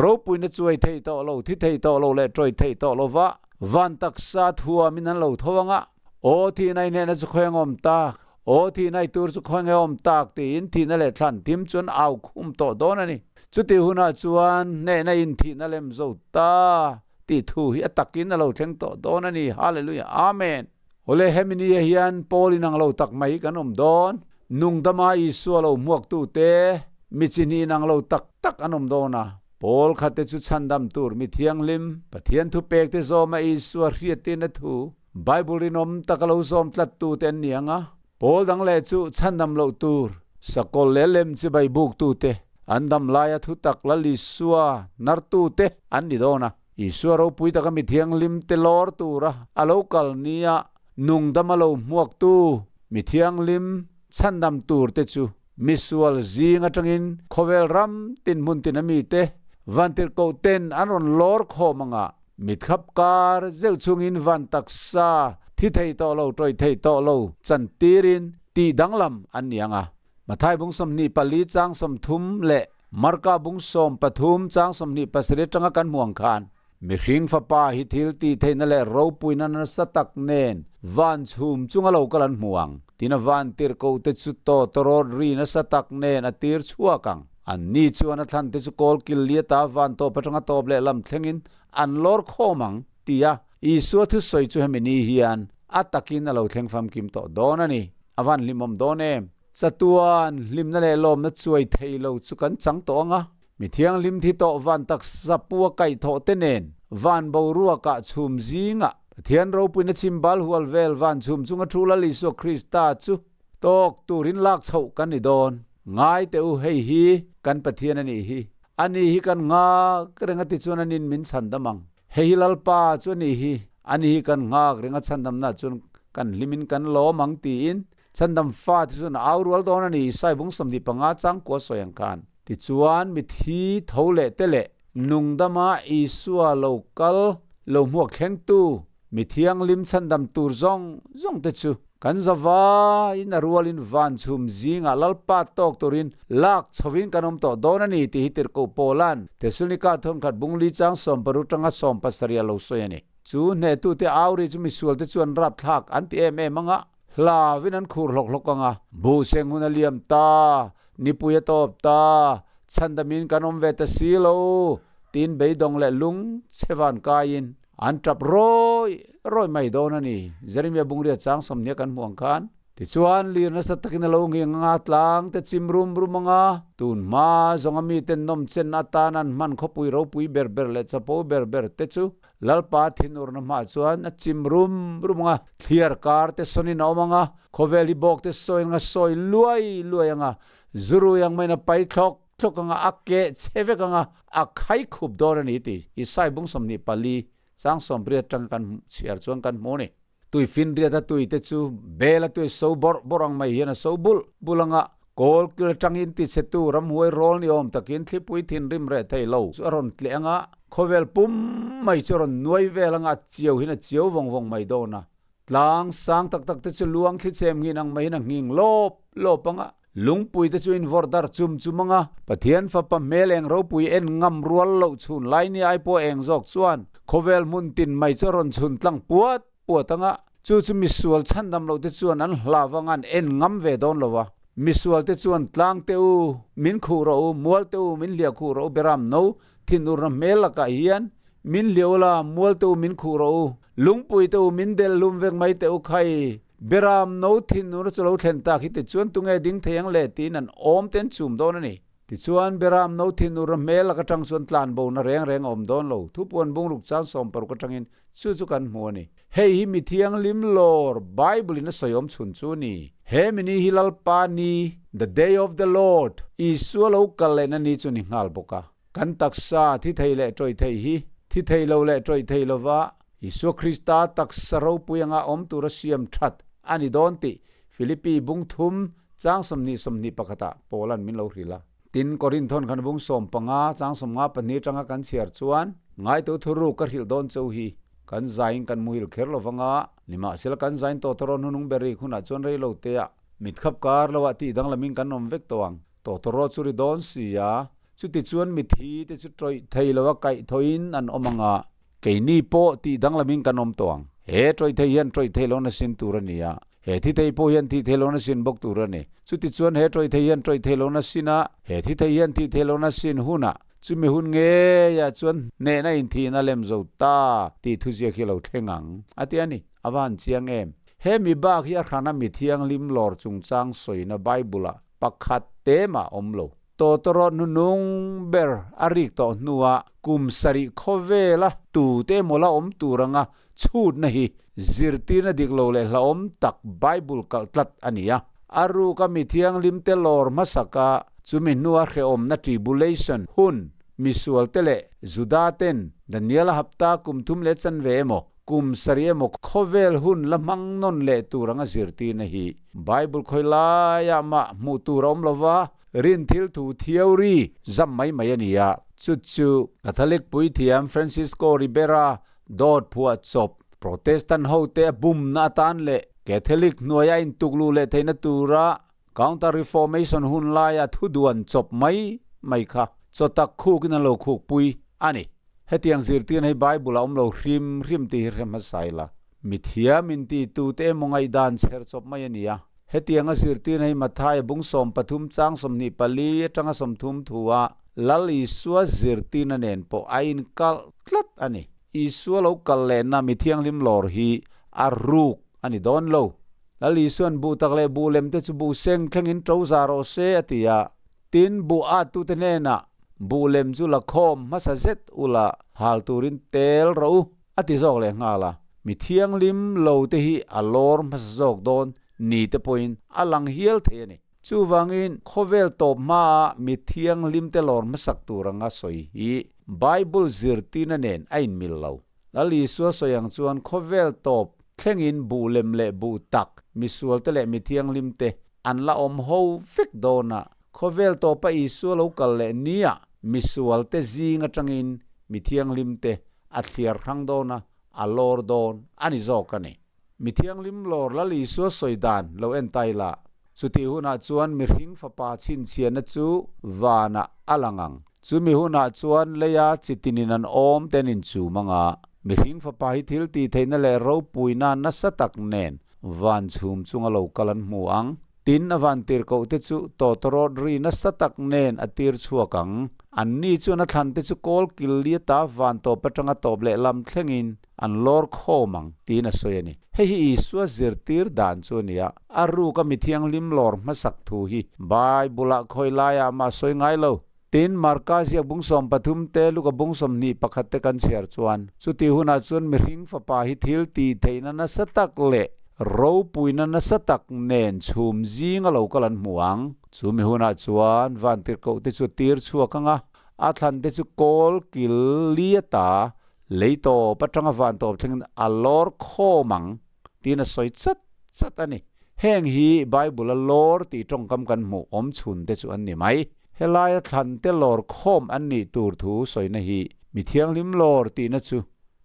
ropuina chuai thei tawh lo, thi thei tawh lo leh ṭawi thei tawh lo va. Van taksa thuamin an lo tho anga, Aw thihna i hnehna chu khawi ang awm tak? Aw thihna i tur chu khawi nge awm tak? tiin thihna leh thlan thim chuan au khum tawh dawn a ni. Chutih hunah chuan hnehna in thihna lem zo ta tih thu hi a takin a lo thleng tawh dawn a ni. Hallelujah! Amen! Awle, hemi nia hian Paul inang lo tak mai hi kan awm dawn. Nungdama Isua lo hmuaktute mi chi hnih inang lo tak tak an awm dawn a. Paul khate chu chhandam tur mi thianghlim, Pathian thupekte zawma Isua hriattirna thu Bible rinawm taka lo zawm tlattute an ni ang a. Paul dang leh chu chhandam loh tur, sakawlh leh lem chibai buktute, an dam laia thutak Lal Isua hnartute an ni dawn a. Isua ropui taka mi thianghlimte lawr tura a lo kal nia nungdama lo hmuaktu mi thianghlim chhandam turte chu misual zing atangin khawvel ram tin hmun tin a mite vantirhkoh ten an rawn lawr khawm anga mithlap kar zeuh chungin van taksa thi thei tawh lo tawih thei tawh lo chantirin tih danglam an ni anga. Mathai bung 24 chang 30 leh Marka bung 13 chang 27 atanga kan hmuh ang khan, Mihring Fapa hi thil tih theihna leh ropuina nasa tak nen van chhum chunga lo kal an hmu ang. Tin a van tirhkoh te chu tawtawrawt ri nasa tak nen a tir chhuak ang. An ni chuan a thlan te chu kawl kil liata van tawp atanga tawp leh lam thlengin an lawr khawm ang, tia Isua thusawi chu hemi ni hian a takin a lo thleng famkim tawh dawn a ni. A van hlimawm dawn em? Chatuan hlimna leh lawmna chuai thei lo chu kan chang tawh ang a, mi thianghlim thi tawh van taksa pua kaih thawh te nen van boruakah chhum zingah Pathian ropuina chhimbal hual vel van chhum chunga thu Lal Isua Krista chu tawk turin lak chhoh kan ni dawn. Ngai teh u, hei hi kan Pathian a nih hi. Ani hi kan nghak reng a ti chuan anin min chhandam ang. Hei hi Lalpa chu a nih hi, ani hi kan nghak reng a chhandamna chuan kan hlimin kan lawm ang tiin chhandam fa te chuan a au rual dawn a ni, Isai bung 25 chang kua sawi ang khan. Tichuan mithi tho leh te leh nungdama Isua lo kal lo hmuak thlengtu mi thianghlim chhandam tur zawng zawng te chu kan zavaiin a rualin van chhum zingah Lalpa tawk turin lak chhovin kan awm tawh dawn a ni tih hi Tirhkoh Paula'n Thesalonika thawnkhat bung li chang 60 tanga 70 a lo sawi a ni. Chu hnehtute auri chu misualte chuan rapthlak an ti em em anga hlavin an khur hlawk hlawk anga buhseng hun a liam ta, nipui a tawp ta, chhandamin kan awm ve ta si lo tiin beidawng leh lung chhe van kaiin An tap rawi rawi mai dawn a ni. Jeremia bungria chang 20 kan hmuh ang khan. Tichuan, lir nasa takin a lo nghing anga tlang te chim rum rum anga tun hma zawnga miten nawm chen atan an hman khawpui ropui ber ber leh chapo ber ber te chu Lalpa thinurna hmaah chuan a chim rum rum anga thliar kar te sawnin a awm anga khawvel hi bawk te sawiin anga sawi luai luai anga zurui ang maiin a pai thlawk Tluk anga a keh chhe vek anga a khai khup dawn a ni tih Isai bung 24 chang 80 atanga kan chhiar chuan kan hmu a ni. Tui finriat a tui te chu bel a tui so bawrh bawrh ang mai hian a so bulh bulh anga kawl kil atangin ti chhe tu ramhuai rawl ni awm takin thlipui thinrim reh thei lo chu a rawn tleh anga khawvel pum mai chu a rawn nuai vel anga a chiau hian a chiau vawng vawng mai dawn a. Tlang sang tak tak te chu luang thli chhem nghin ang maiin a nghing lawp lawp anga Lungpui te chu invawrh dar chum chum anga Pathian fapa hmel eng ropui en ngam rual loh chhun lai ni ai pawh eng zawk chuan khawvel hmun tin mai chu a rawn chhun tlang puat puat anga chu chu misual chhandam loh te chuan an hlav anga an en ngam ve dawn lo a. Misual te chuan tlang te u, min khuh rawh u, mual te u, min hliah khuh rawh u, beram no thinurna hmel lakah hian min hliah u la, mual te u min khuh rawh u, lungpui te u min del hlum vek mai teh u khai. Beram no thinur chu lo thlen tak hi tichuan tunge ding thei ang le tiin an awm te an chum dawn a ni. Tichuan Beram no thinur a hmel lak atang chuan tlan bo na reng reng a awm dawn lo. Thupuan bungruk chang 60 atangin chu chu kan hmu a ni. Hei hi mi thianghlim lawr Bible in a sawi awm chhun chu a ni. He mi ni hi Lalpa ni, the day of the Lord, Isua lo kal lehna ni chu ni nghal bawk a. Kan taksa thi thei leh tawih thei hi thi thei lo leh tawih thei lova Isua Krista taksa ropui anga awm tura siam that a ni dawn tih Philippi bung thum chang 20 21 ah Paula'n min lo hrilh a. Tin, Korinthon khan bung 15 chang 52 atanga kan chhiar chuan, Ngaitu thuruk ka hrilh dawn cheu hi kan zaiin kan muhil kher lovanga, nimahsela kan zain tawh tawrawn hunung ber rik hunah chuan rei lo te ah mitkhap kar lo ah tih danglamin kan awm vek tawh ang. Tawtawraw chu ri dawn si a, Chutichuan mithi te chu tawih thei lo a kaih thawhin an awm ang a. Keini pawh tih danglamin kan awm tawh ang. He tawih thei hian tawih thei lohna sin tur a ni a, he thi thei pawh hian thih thei lohna sin bawk tur a ni. Chutichuan he tawih thei hian tawih thei lohna sin a, he thi thei hian thih thei lohna sin hunah chumi hun ngeiah chuan hnehna inthihna lem zo ta tih thuziak hi a lo thleng ang, a ti a ni. A va han chiang em! He mi bak hi a hrana mi thianghlim lawr chungchang sawina Bible-ah pakhat te mah awm lo. Tawtawrawt hnunung ber a rik tawh hnuah kum sarih khawvela tute emaw la awm tur anga chhutna hi zirtirna dik lo leh hlauhawm tak Bible kalh tlat a ni a. A ruka mi thianghlimte lawr hmasaka chumi hnua hrehawmna tribulation hun misualte leh Juda-ten Daniela hapta kum thum leh chanve emaw kum sarih emaw khawvel hun la hmang nawn leh tur anga zirtirna hi Bible khawi laiah mah hmuh tur a awm lo va, rin thil thu theory zam mai mai a ni a. Chu chu Catholic puithiam Francisco Ribera dawt phuah chawp Protestant hote a bumna atan leh Catholic hnuaia intukluh leh theihna tura Counter Reformation hun laia thuduan chawp mai mai kha chaw tak khukin an lo khukpui a ni. Hetiang zirtirna hi Bible a awm lo hrim hrim tih hi hre hmasa ila. Mithiam inti tute emaw ngaihdan chher chawp mai a ni a. Hetianga zirtirna hi Mathaia bung 13 chang 24 atanga 30 thua Lal Isua zirtirna nen pawh a inkalh tlat a ni. Isua lo kal lehna mithianghlim lawr hi a ruk a ni dawn lo. Lal Isua'n buh tak leh buh lem te chu buh seng thlengin to za rawh se a ti a. Tin, buh attute hnenah buh lem chu la khawm hmasa zet ula hal turin tel rawh u, a ti zawk leh nghal a. Mi thianghlim lo te hi a lawr hmasa zawk dawn ni te pawhin a lang hial thei a ni. Chuvangin, khawvel tawp hmaa mi thianghlim te lawr hmasak tur anga sawi hi Bible zirtirna nen a inmil lo. Lal Isua sawi ang chuan khawvel tawp thlengin buh lem leh buh tak, misualte leh mi thianghlimte an la awm ho vek dawn a. Khawvel tawpa Isua lo kal leh nia misualte zing atangin mi thianghlimte a thliar hrang dawn a, a lawr dawn a ni zawk a ni. Mi thianghlim lawr Lal Isua sawi dan lo en ta ila, chutih hunah chuan mihring fapa chhinchhiahna chu vanah a lang ang. Chumi hunah chuan leia chi tinin an awm ten inchum anga, mihring fapa hi thil tih theihna leh ropuina nasa tak nen van chhum chunga lo kal an hmu ang. Tin, a van tirhkoh te chu tawtawrawt ri nasa tak nen a tir chhuak ang. Anni chuan a thlan te chu kawl kil li ata van tawp atanga tawp leh lam thlengin an lawr khawm ang, tiin a sawi a ni. Hei hi Isua zirtir dan chu a ni a, a ruka mi thianghlim lawr hmasak thu hi Bible-ah khawi laiah mah sawi ngai lo. Tin, Marka ziak bung 13 te, Luka bung 21 te kan chhiar chuan, chutih hunah chuan mihring fapa hi thil tih theihna nasa tak leh ropuina nasa tak nen chhum zinga lo kal an hmu ang. Chu mi hunah chuan vantirhkoh te chu a tir chhuak ang a, a thlan te chu kawl kil li ata Lei tawp atanga van tawp thlengin a lawr khawm ang tiin a sawi chat chat a ni. Heng hi Bible-a lawr tih tawngkam kan hmuh awm chhun te chu an ni mai. Helaia thlan te lawr khawm an nih tur thu sawina hi mi thianghlim lawr tihna chu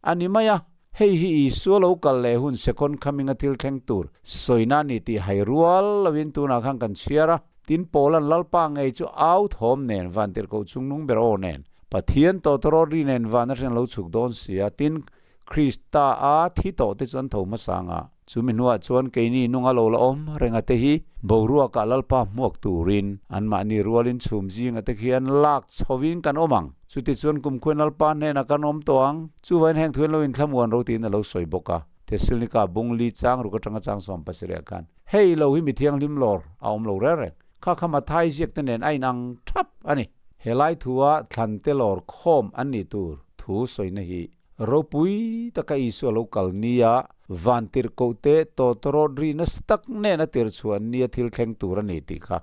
a ni mai a. Hei hi Isua lo kal leh hun second coming-a thil thleng tur sawina a ni tih hai rual loin tunah khan kan chhiar a. Tin, Paula'n Lalpa ngei chu au thawm nen vantirhkoh chungnung ber aw nen Pathian tawtawrawt ri nen van atang lo chhuk dawn si a, tin, Krista a thi tawh te chu an tho hmasa ang a. Chumi hnuah chuan keini nunga lo la awm renga te hi boruakah Lalpa hmuak turin anmahni rualin chhum zinga te khian lak chhovin kan awm ang. Chutichuan kumkhuain Lalpa hnenah kan awm tawh ang. Chuvain heng thuin lo inthlamuan ro tiin a lo sawi bawk a. Thesalonika bung li chang ruk atanga chang 70 ah khan hei lo hi mi thianghlim lawr a awm lo reng reng. Kha kha Mathai ziak te nen a inang thap a ni. Helai thua thlan te lawr khawm an nih tur thu sawina hi ropui taka Isua lo kal nia van tirhkoh te tawtawrawt ri nasa tak nena tir chhuah an nia thil thleng tur a ni tih kha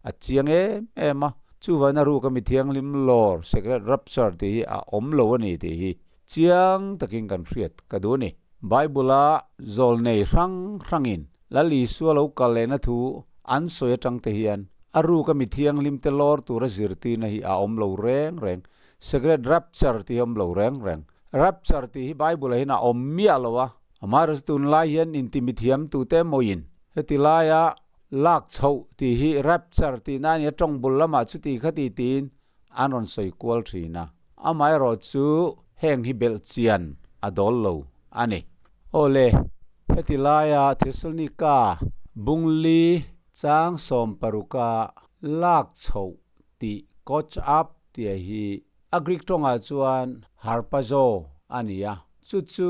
a chiang em em a. Chuvain a ruka mi thianghlim lawr, secret rapture, tih hi a awm lo a ni tih hi chiang takin kan hriat ka duh a ni. Bible-a zawlnei hrang hrangin Lal Isua lo kal lehna thu an sawi atang te hian a ruka mi thianghlim te lawr tura zirtirna hi a awm lo reng reng. Secret rapture tih hi a awm lo reng reng. Rapture tih hi Bible-ah hian a awm miah lo a. Amaherawhchu tunlai hian inti mithiam tute emawiin heti laia lak chhoh tih hi rapture tihna a ni a, tawng bul lamah chuti khati tiin an rawn sawi kual thin a. Amaherawhchu heng hi belh chian. a dawl lo a ni. Aw le, heti laia Thesalonika bungli chang sawmparuka lak chhoh tih caught up tia hi a Greek tawngah chuan harpazo a ni a, chu chu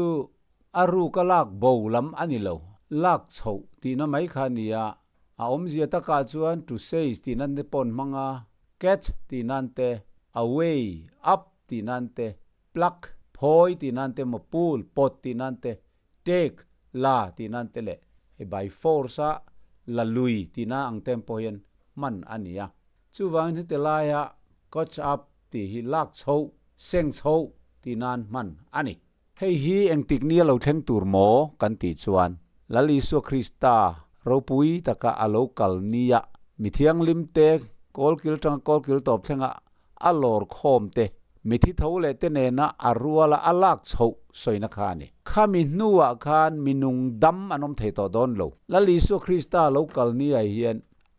a ruka lak bo lam a ni lo, lak chhoh tihna mai kha a ni a, a awmzia takah chuan to seize tih nan te pawh an hmang a, catch tih nan te, away, up tih nan te, pluck, phawi tih nan te emaw pull, pawt tih nan te, take, la tih nan te leh hei by force a la lui tihna ang te pawh hian hman a ni a. Chuvangin heti laia catch up tih hi lak chhoh, seng chhoh tih nan hman a ni. Hei hi engtik nia lo thleng tur maw kan tih chuan Lal Isua Krista ropui taka a lo kal nia mi thianghlim te kawlkil tanga kawlkil tawp thlenga a lawr khawm te, mithi tho leh te nena a ruala a lak chhoh sawina kha a ni. Khami hnuah khan mi nung dam an awm thei tawh dawn lo. Lal Isua Krista lo kal niah hian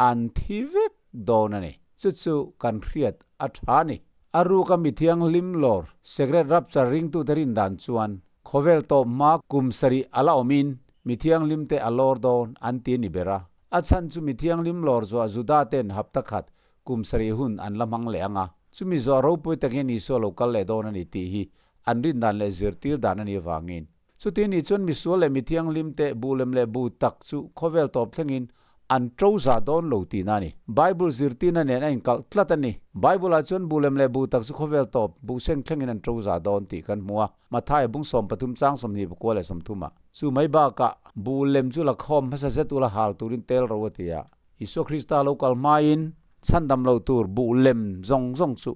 an thi vek dawn a ni. Chu chu kan hriat a tha a ni. A ruka mi thianghlim lawr, Secret Rapture ringtute rin dan chuan khawvel tawp hma kum sarih a la awmin mi thianghlimte a lawr dawn an ti a ni ber a. A chhan chu mi thianghlim lawr zuah Juda ten hapta khat kum sarih hun an la hmang leh ang a, chumi zawh ropui takin Isua lo kal leh dawn a ni tih hi an rin dan leh zirtir dan a nih avangin. Chuti nih chuan misual leh mithianghlim te bu lem leh bu tak chu khawvel tawp thlengin an to za dawn lo tihna a ni. Bible zirtirna nen a inkalh tlat a ni. Bible-ah chuan bu lem leh bu tak chu khawvel tawp buh seng thlengin an to za dawn tih kan hmu a, Matthai bung 13 chang 20 pakua leh 30 ah. Chu mai bakah bu lem chu la khawm hmasa zet ula hal turin tel ro a ti a. Isua Krista lo kal hmain chhandam lo tur buh lem zawng zawng chu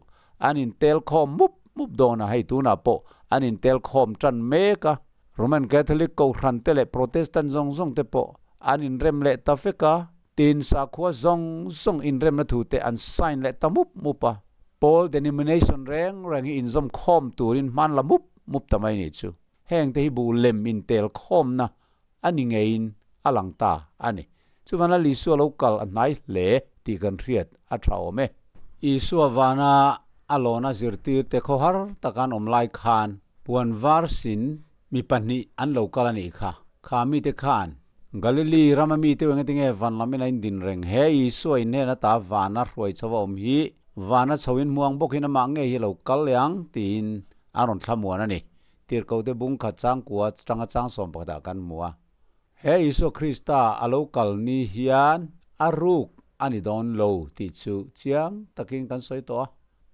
an intel khawm mup mup dawn a, hei tunah pawh an intel khawm tan mek a. Roman Catholic Kohhran te leh Protestant zawng zawng te pawh an inrem leh ta vek a, tin sakhua zawng zawng inremna thu te an sign leh ta mup mup a. Pawl denomination reng reng hi inzawm khawm turin hman la mup mup ta mai nih chu. Heng te hi buh lem intel khawmna a ni ngeiin a lang ta a ni. Chuvan Lal Isua lo kal a hnai hle tih kan hriat a tha awm e. Isua vana a lawna zirtirte khawhar taka an awm lai khan puan var sin mi pahnih an lo kal a nih kha. Kha mite khan Galili rama mite u engati nge van lamin a indin reng? He Isua inhnen ata vana hruai chho a awm hi vana chhoin hmuang bawkin amah ngei hi lo kal leh ang tiin a rawn thlamuan a ni. Tirhkohte bung khat changkua tanga chang sawm pakhatah kan hmu a. He Isua Krista a lo kal ni hian a ruk a ni dawn lo tih chu chiang takin kan sawi tawh a.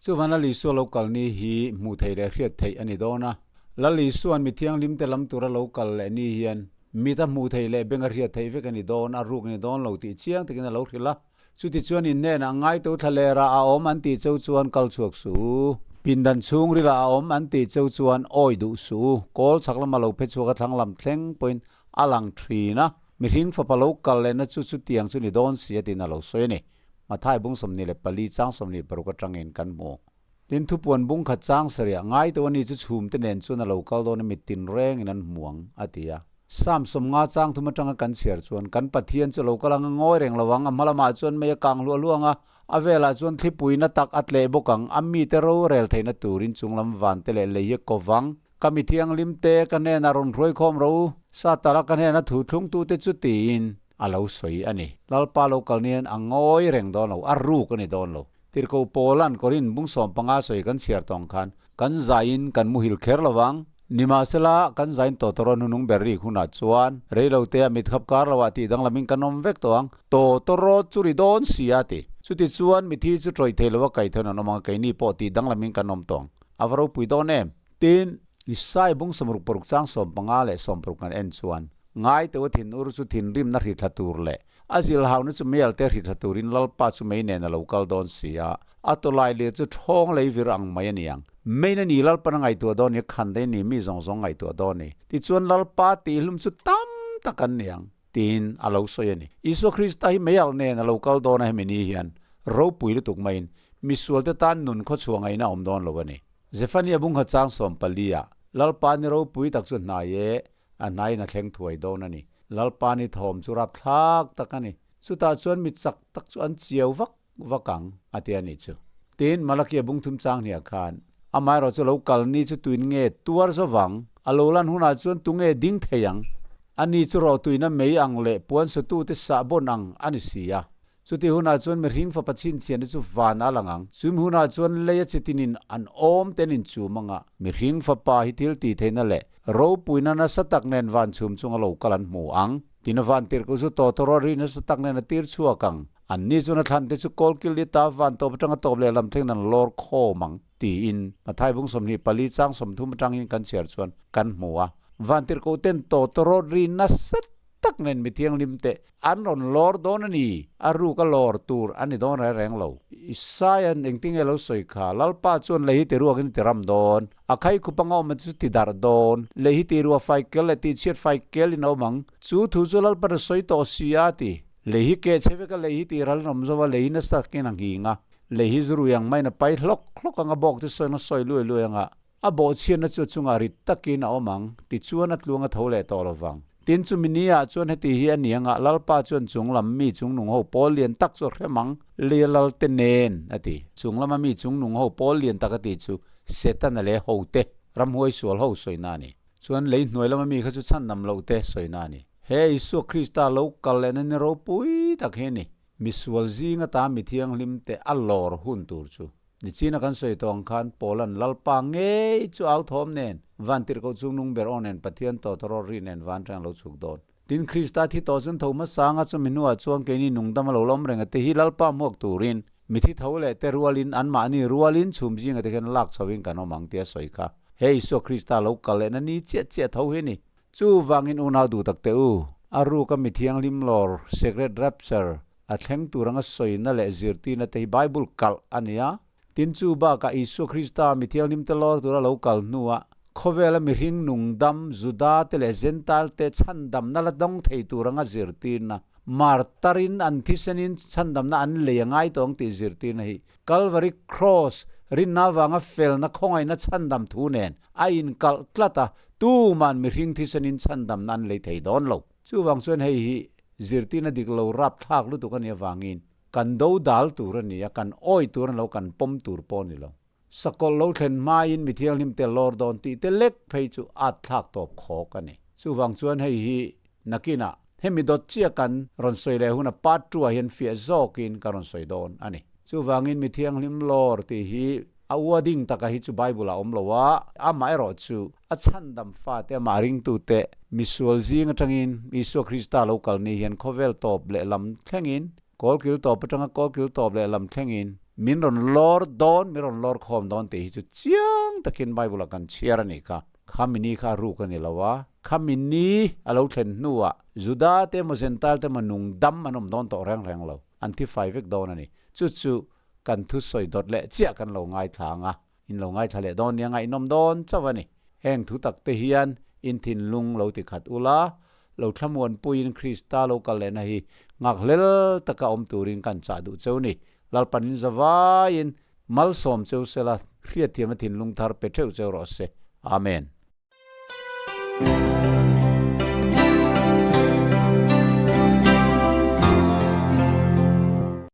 Chuvan Lal Isua lo kal ni hi hmuh theih leh hriat theih a ni dawn a. Lal Isua'n mi thianghlimte lam tura lo kal leh ni hian mit a hmuh theih leh beng a hriat theih vek a ni dawn, a ruk a ni dawn lo tih chiang takin a lo hrilh a. Chutichuan in hnenah ngaito thlalera a awm an tih cheu chuan kal chhuak suh u. Pindan chhungrila a awm an tih cheu chuan awi duh suh u. Kawl chhak lama lo phe chhuak a thlang lam thleng pawhin a lang thin a. Mihring fapa lo kal lehna chu chutiang chu ni dawn si a tiin a lo sawi a ni. Mathai bung 24 chang 26 atangin kan hmu. Tin, thupuan bung khat chang sarih ngaito a ni chu chhumte nen chuan a lo kal dawn a, mit tinrengin an hmu ang, a ti a. Psalm 50 chang thum atanga kan chhiar chuan, Kan Pathian chu lo kal ang a, ngawi reng lo ang, a hma lamah chuan mei a kang hluah hluah ang a, a velah chuan thlipui na tak a tleh bawk ang, a mite rorel theihna turin chunglam vante leh lei hi a ko vang. Ka mi thianghlimte ka hnenah rawn hruaikhawm ro u, Satara ka hnena thu thlungtute chu tiin a lo sawi a ni. Lalpa lo kal nian a ngawi reng dawn lo, a ruk a ni dawn lo. Tirhkoh Paula'n Korin bung 15 sawi kan chhiar tawng khan, Kan zaiin kan muhil kher lo vang. Nimahsela, kan zain tawtawraw hnunung ber rik hunah chuan reilotea mit khap kar loah tih danglamin kan awm vek tawh ang. Tawtawraw chu ri dawn si a ti. Chuti chuan mithi chu tawih thei loa kaih thewn an awm ang a, keini pawh tih danglamin kan awm tawh ang. A va ropui dawn em? Tin, Isai bung 66 chang 15 leh 60 kan en chuan, Ngaiteua thin ur chu thinrimna hri thla tur leh A zilhauna chu meialte hri thla turin Lalpa chu mei nen a lo kal dawn si a, a tawlai lir chu thawng lei vir ang mai a ni ang. Mein a ni Lalpan a ngaihtuah dawn ni, a khan daih a ni, mi zawng zawng ngaihtuah dawn ni. Tichuan Lalpa tihhlum chu tam tak an ni ang, tiin a lo sawi a ni. Isua Krista hi meialh nen a lo kal dawn a hemi ni hian ropui lutuk maiin misualte tan nun khawchhuah ngaihna a awm dawn lo a ni. Zephaniah bungha chang 14 ah, Lalpa ni ropui tak chu hnai e, A hnaiin a thleng thuai dawn a ni. Lalpa ni thawm chu rapthlak tak a ni. Chutah chuan mi chak tak chu an chiau vak vak ang, a ti a nih chu. Tin, Malakia bung thum chang hniah khan, Amaherawhchu lo kal ni chu tuin nge tuar zo vang? A lo lan hunah chuan tunge ding thei ang? Ani chu rawhtuina mei ang leh puansatute sahbawn ang a ni si a. Chuti hunah chuan mihring fapa chhinchhiahna chu van a lang ang. Chumi hunah chuan leia chitinin an awm ten inchum anga mihring fapa hi thil tih theihna leh ropuina nasa tak nen van chhum chunga lo kal an hmu ang. Tina van tirhkoh chu tawtawrawt ri nasa tak nen a tir chhuak ang. Anni chuan a thlan te chu kawlkil li ta van tawp atanga tawp leh lam thlengin an lawr khawm ang tiin Mathai bung 24 chang 30 atangin kan chhiar chuan kan hmu a. Van tirhkoh ten tawtawrawt ri nasa tak nen mithianghlim te An rawn lawr dawn a ni, a ruk a lawr tur a ni dawn reng reng lo. Isaia'n engtinge lo sawi kha, Lalpa chuan lei hi ti ruakin ti ram dawn, a khai khup anga awm chu ti darh dawn, lei hi ti ruah fai kel leh tih chhiat fai kelin a awm ang, chu thu chu Lalpa'n a sawi tawh si a ti. Lei hi keh chhe vek a, lei hi ti ral an awm zo a, lei hi nasa takin a nghing a, lei hi zu rui ang maiin a pai hlawk hlawk ang a, bawk te sawiin a sawi luai luai ang a, A bawhchhiatna chu a chungah rit takin a awm ang, tichuan a tluang a tho leh tawh lo vang. Tin, chumi ni ah chuan heti hi a ni anga, Lalpa chuan chung lam mi chungnung ho pawl lian tak chu a hrem ang, Leia Lalte nen, a ti. Chung lama mi chungnung ho pawl lian tak a tih chu Setana leh hote, ramhuai sual ho sawina a ni. Chuan lei hnuai lama mi kha chu chhandam loh te sawina a ni. He Isua Krista lo kal lehna ni ropui tak hi a ni. Misual zing ata mi thianghlim te a lawr hun tur chu. Nichina kan sawi tawh ang khan Paula'n Lalpa ngei chu au thawm nen, van tirhkoh chungnung ber aw nen Pathian tawtawrawt ri nen van reng a lo chhuk dawn. Tin, Krista thi tawh chun tho hmasanga chumi hnuah chuan keini nungdam a lo lawm reng a te hi Lalpa hmuak turin mithi tho leh te rualin anmahni rualin chhum zinga te khian lak chhoin kan awm ang tia sawi kha he Isua Krista lo kal lehna ni chiah chiah tho hi a ni. Chuvangin unau duh tak teh u, a ruka mi thianghlim lawr, secret rapture, a thleng tur anga sawina leh zirtirna te hi Bible kalh a ni a. Tin chu bakah Isua Krista mi thianghlim te lawr tura lo kal hnuah khawvela mihring nungdam, Juda te leh Gentile te chhandamna la dawng thei tur anga zirtirna, martarin an thisenin chhandamna an lei a ngai tawh ang tih zirtirna hi Calvary Cross rinna avanga felna khawngaihna chhandam thu nen a inkalh tlat a, tuman mihring thisenin chhandamna an lei thei dawn lo. Chuvang chuan hei hi zirtirna dik lo rapthlak lutuk a nih avangin kan do dal tur a ni a, kan awi tur a ni lo, kan pawm tur pawh a ni lo. Sakawlh lo thlen hmain mi thianghlim tel lawr dawn tih te lek phei chu at thlak tawp khawk a ni. Chuvang chuan hei hi nakinah hemi dawt chiah kan rawn sawi leh huna part two ah hian fiah zawkin ka rawn sawi dawn a ni. Chuvangin mi thianghlim lawr tih hi a ua ding taka hi chu Bible ah awm lo a, amaherawh chu a chhandam fate amah ringtute misual zing atangin Isua Krista lo kal ni hian khawvel tawp leh lam thlengin Kawlkil tawp atanga kawlkil tawp leh lam thlengin min rawn lawr dawn, min rawn lawr khawm dawn tih hi chu chiang takin Bible-ah kan chhiar a nih kha. Khami ni kha a ruk a ni lo a, khami ni a lo thlen hnuah Juda te emaw Gentile te emaw nung dam an awm dawn tawh reng reng lo, an thi fai vek dawn a ni. Chu chu kan thusawi dawt leh chiah kan lo ngaithla ang a, in lo ngaithla leh dawn nia ngaihnawm dawn chauh a ni. Heng thu tak te hian in thinlung lo ti khat ula, lo thlamuanpuiin Krista lo kal lehna hi nghakhlel taka awm turin kan chah duh cheu ni. Lalpan in zavaiin malsawm cheu sela, hriatthiamna thinlung thar pe theuh cheu rawh se. Amen.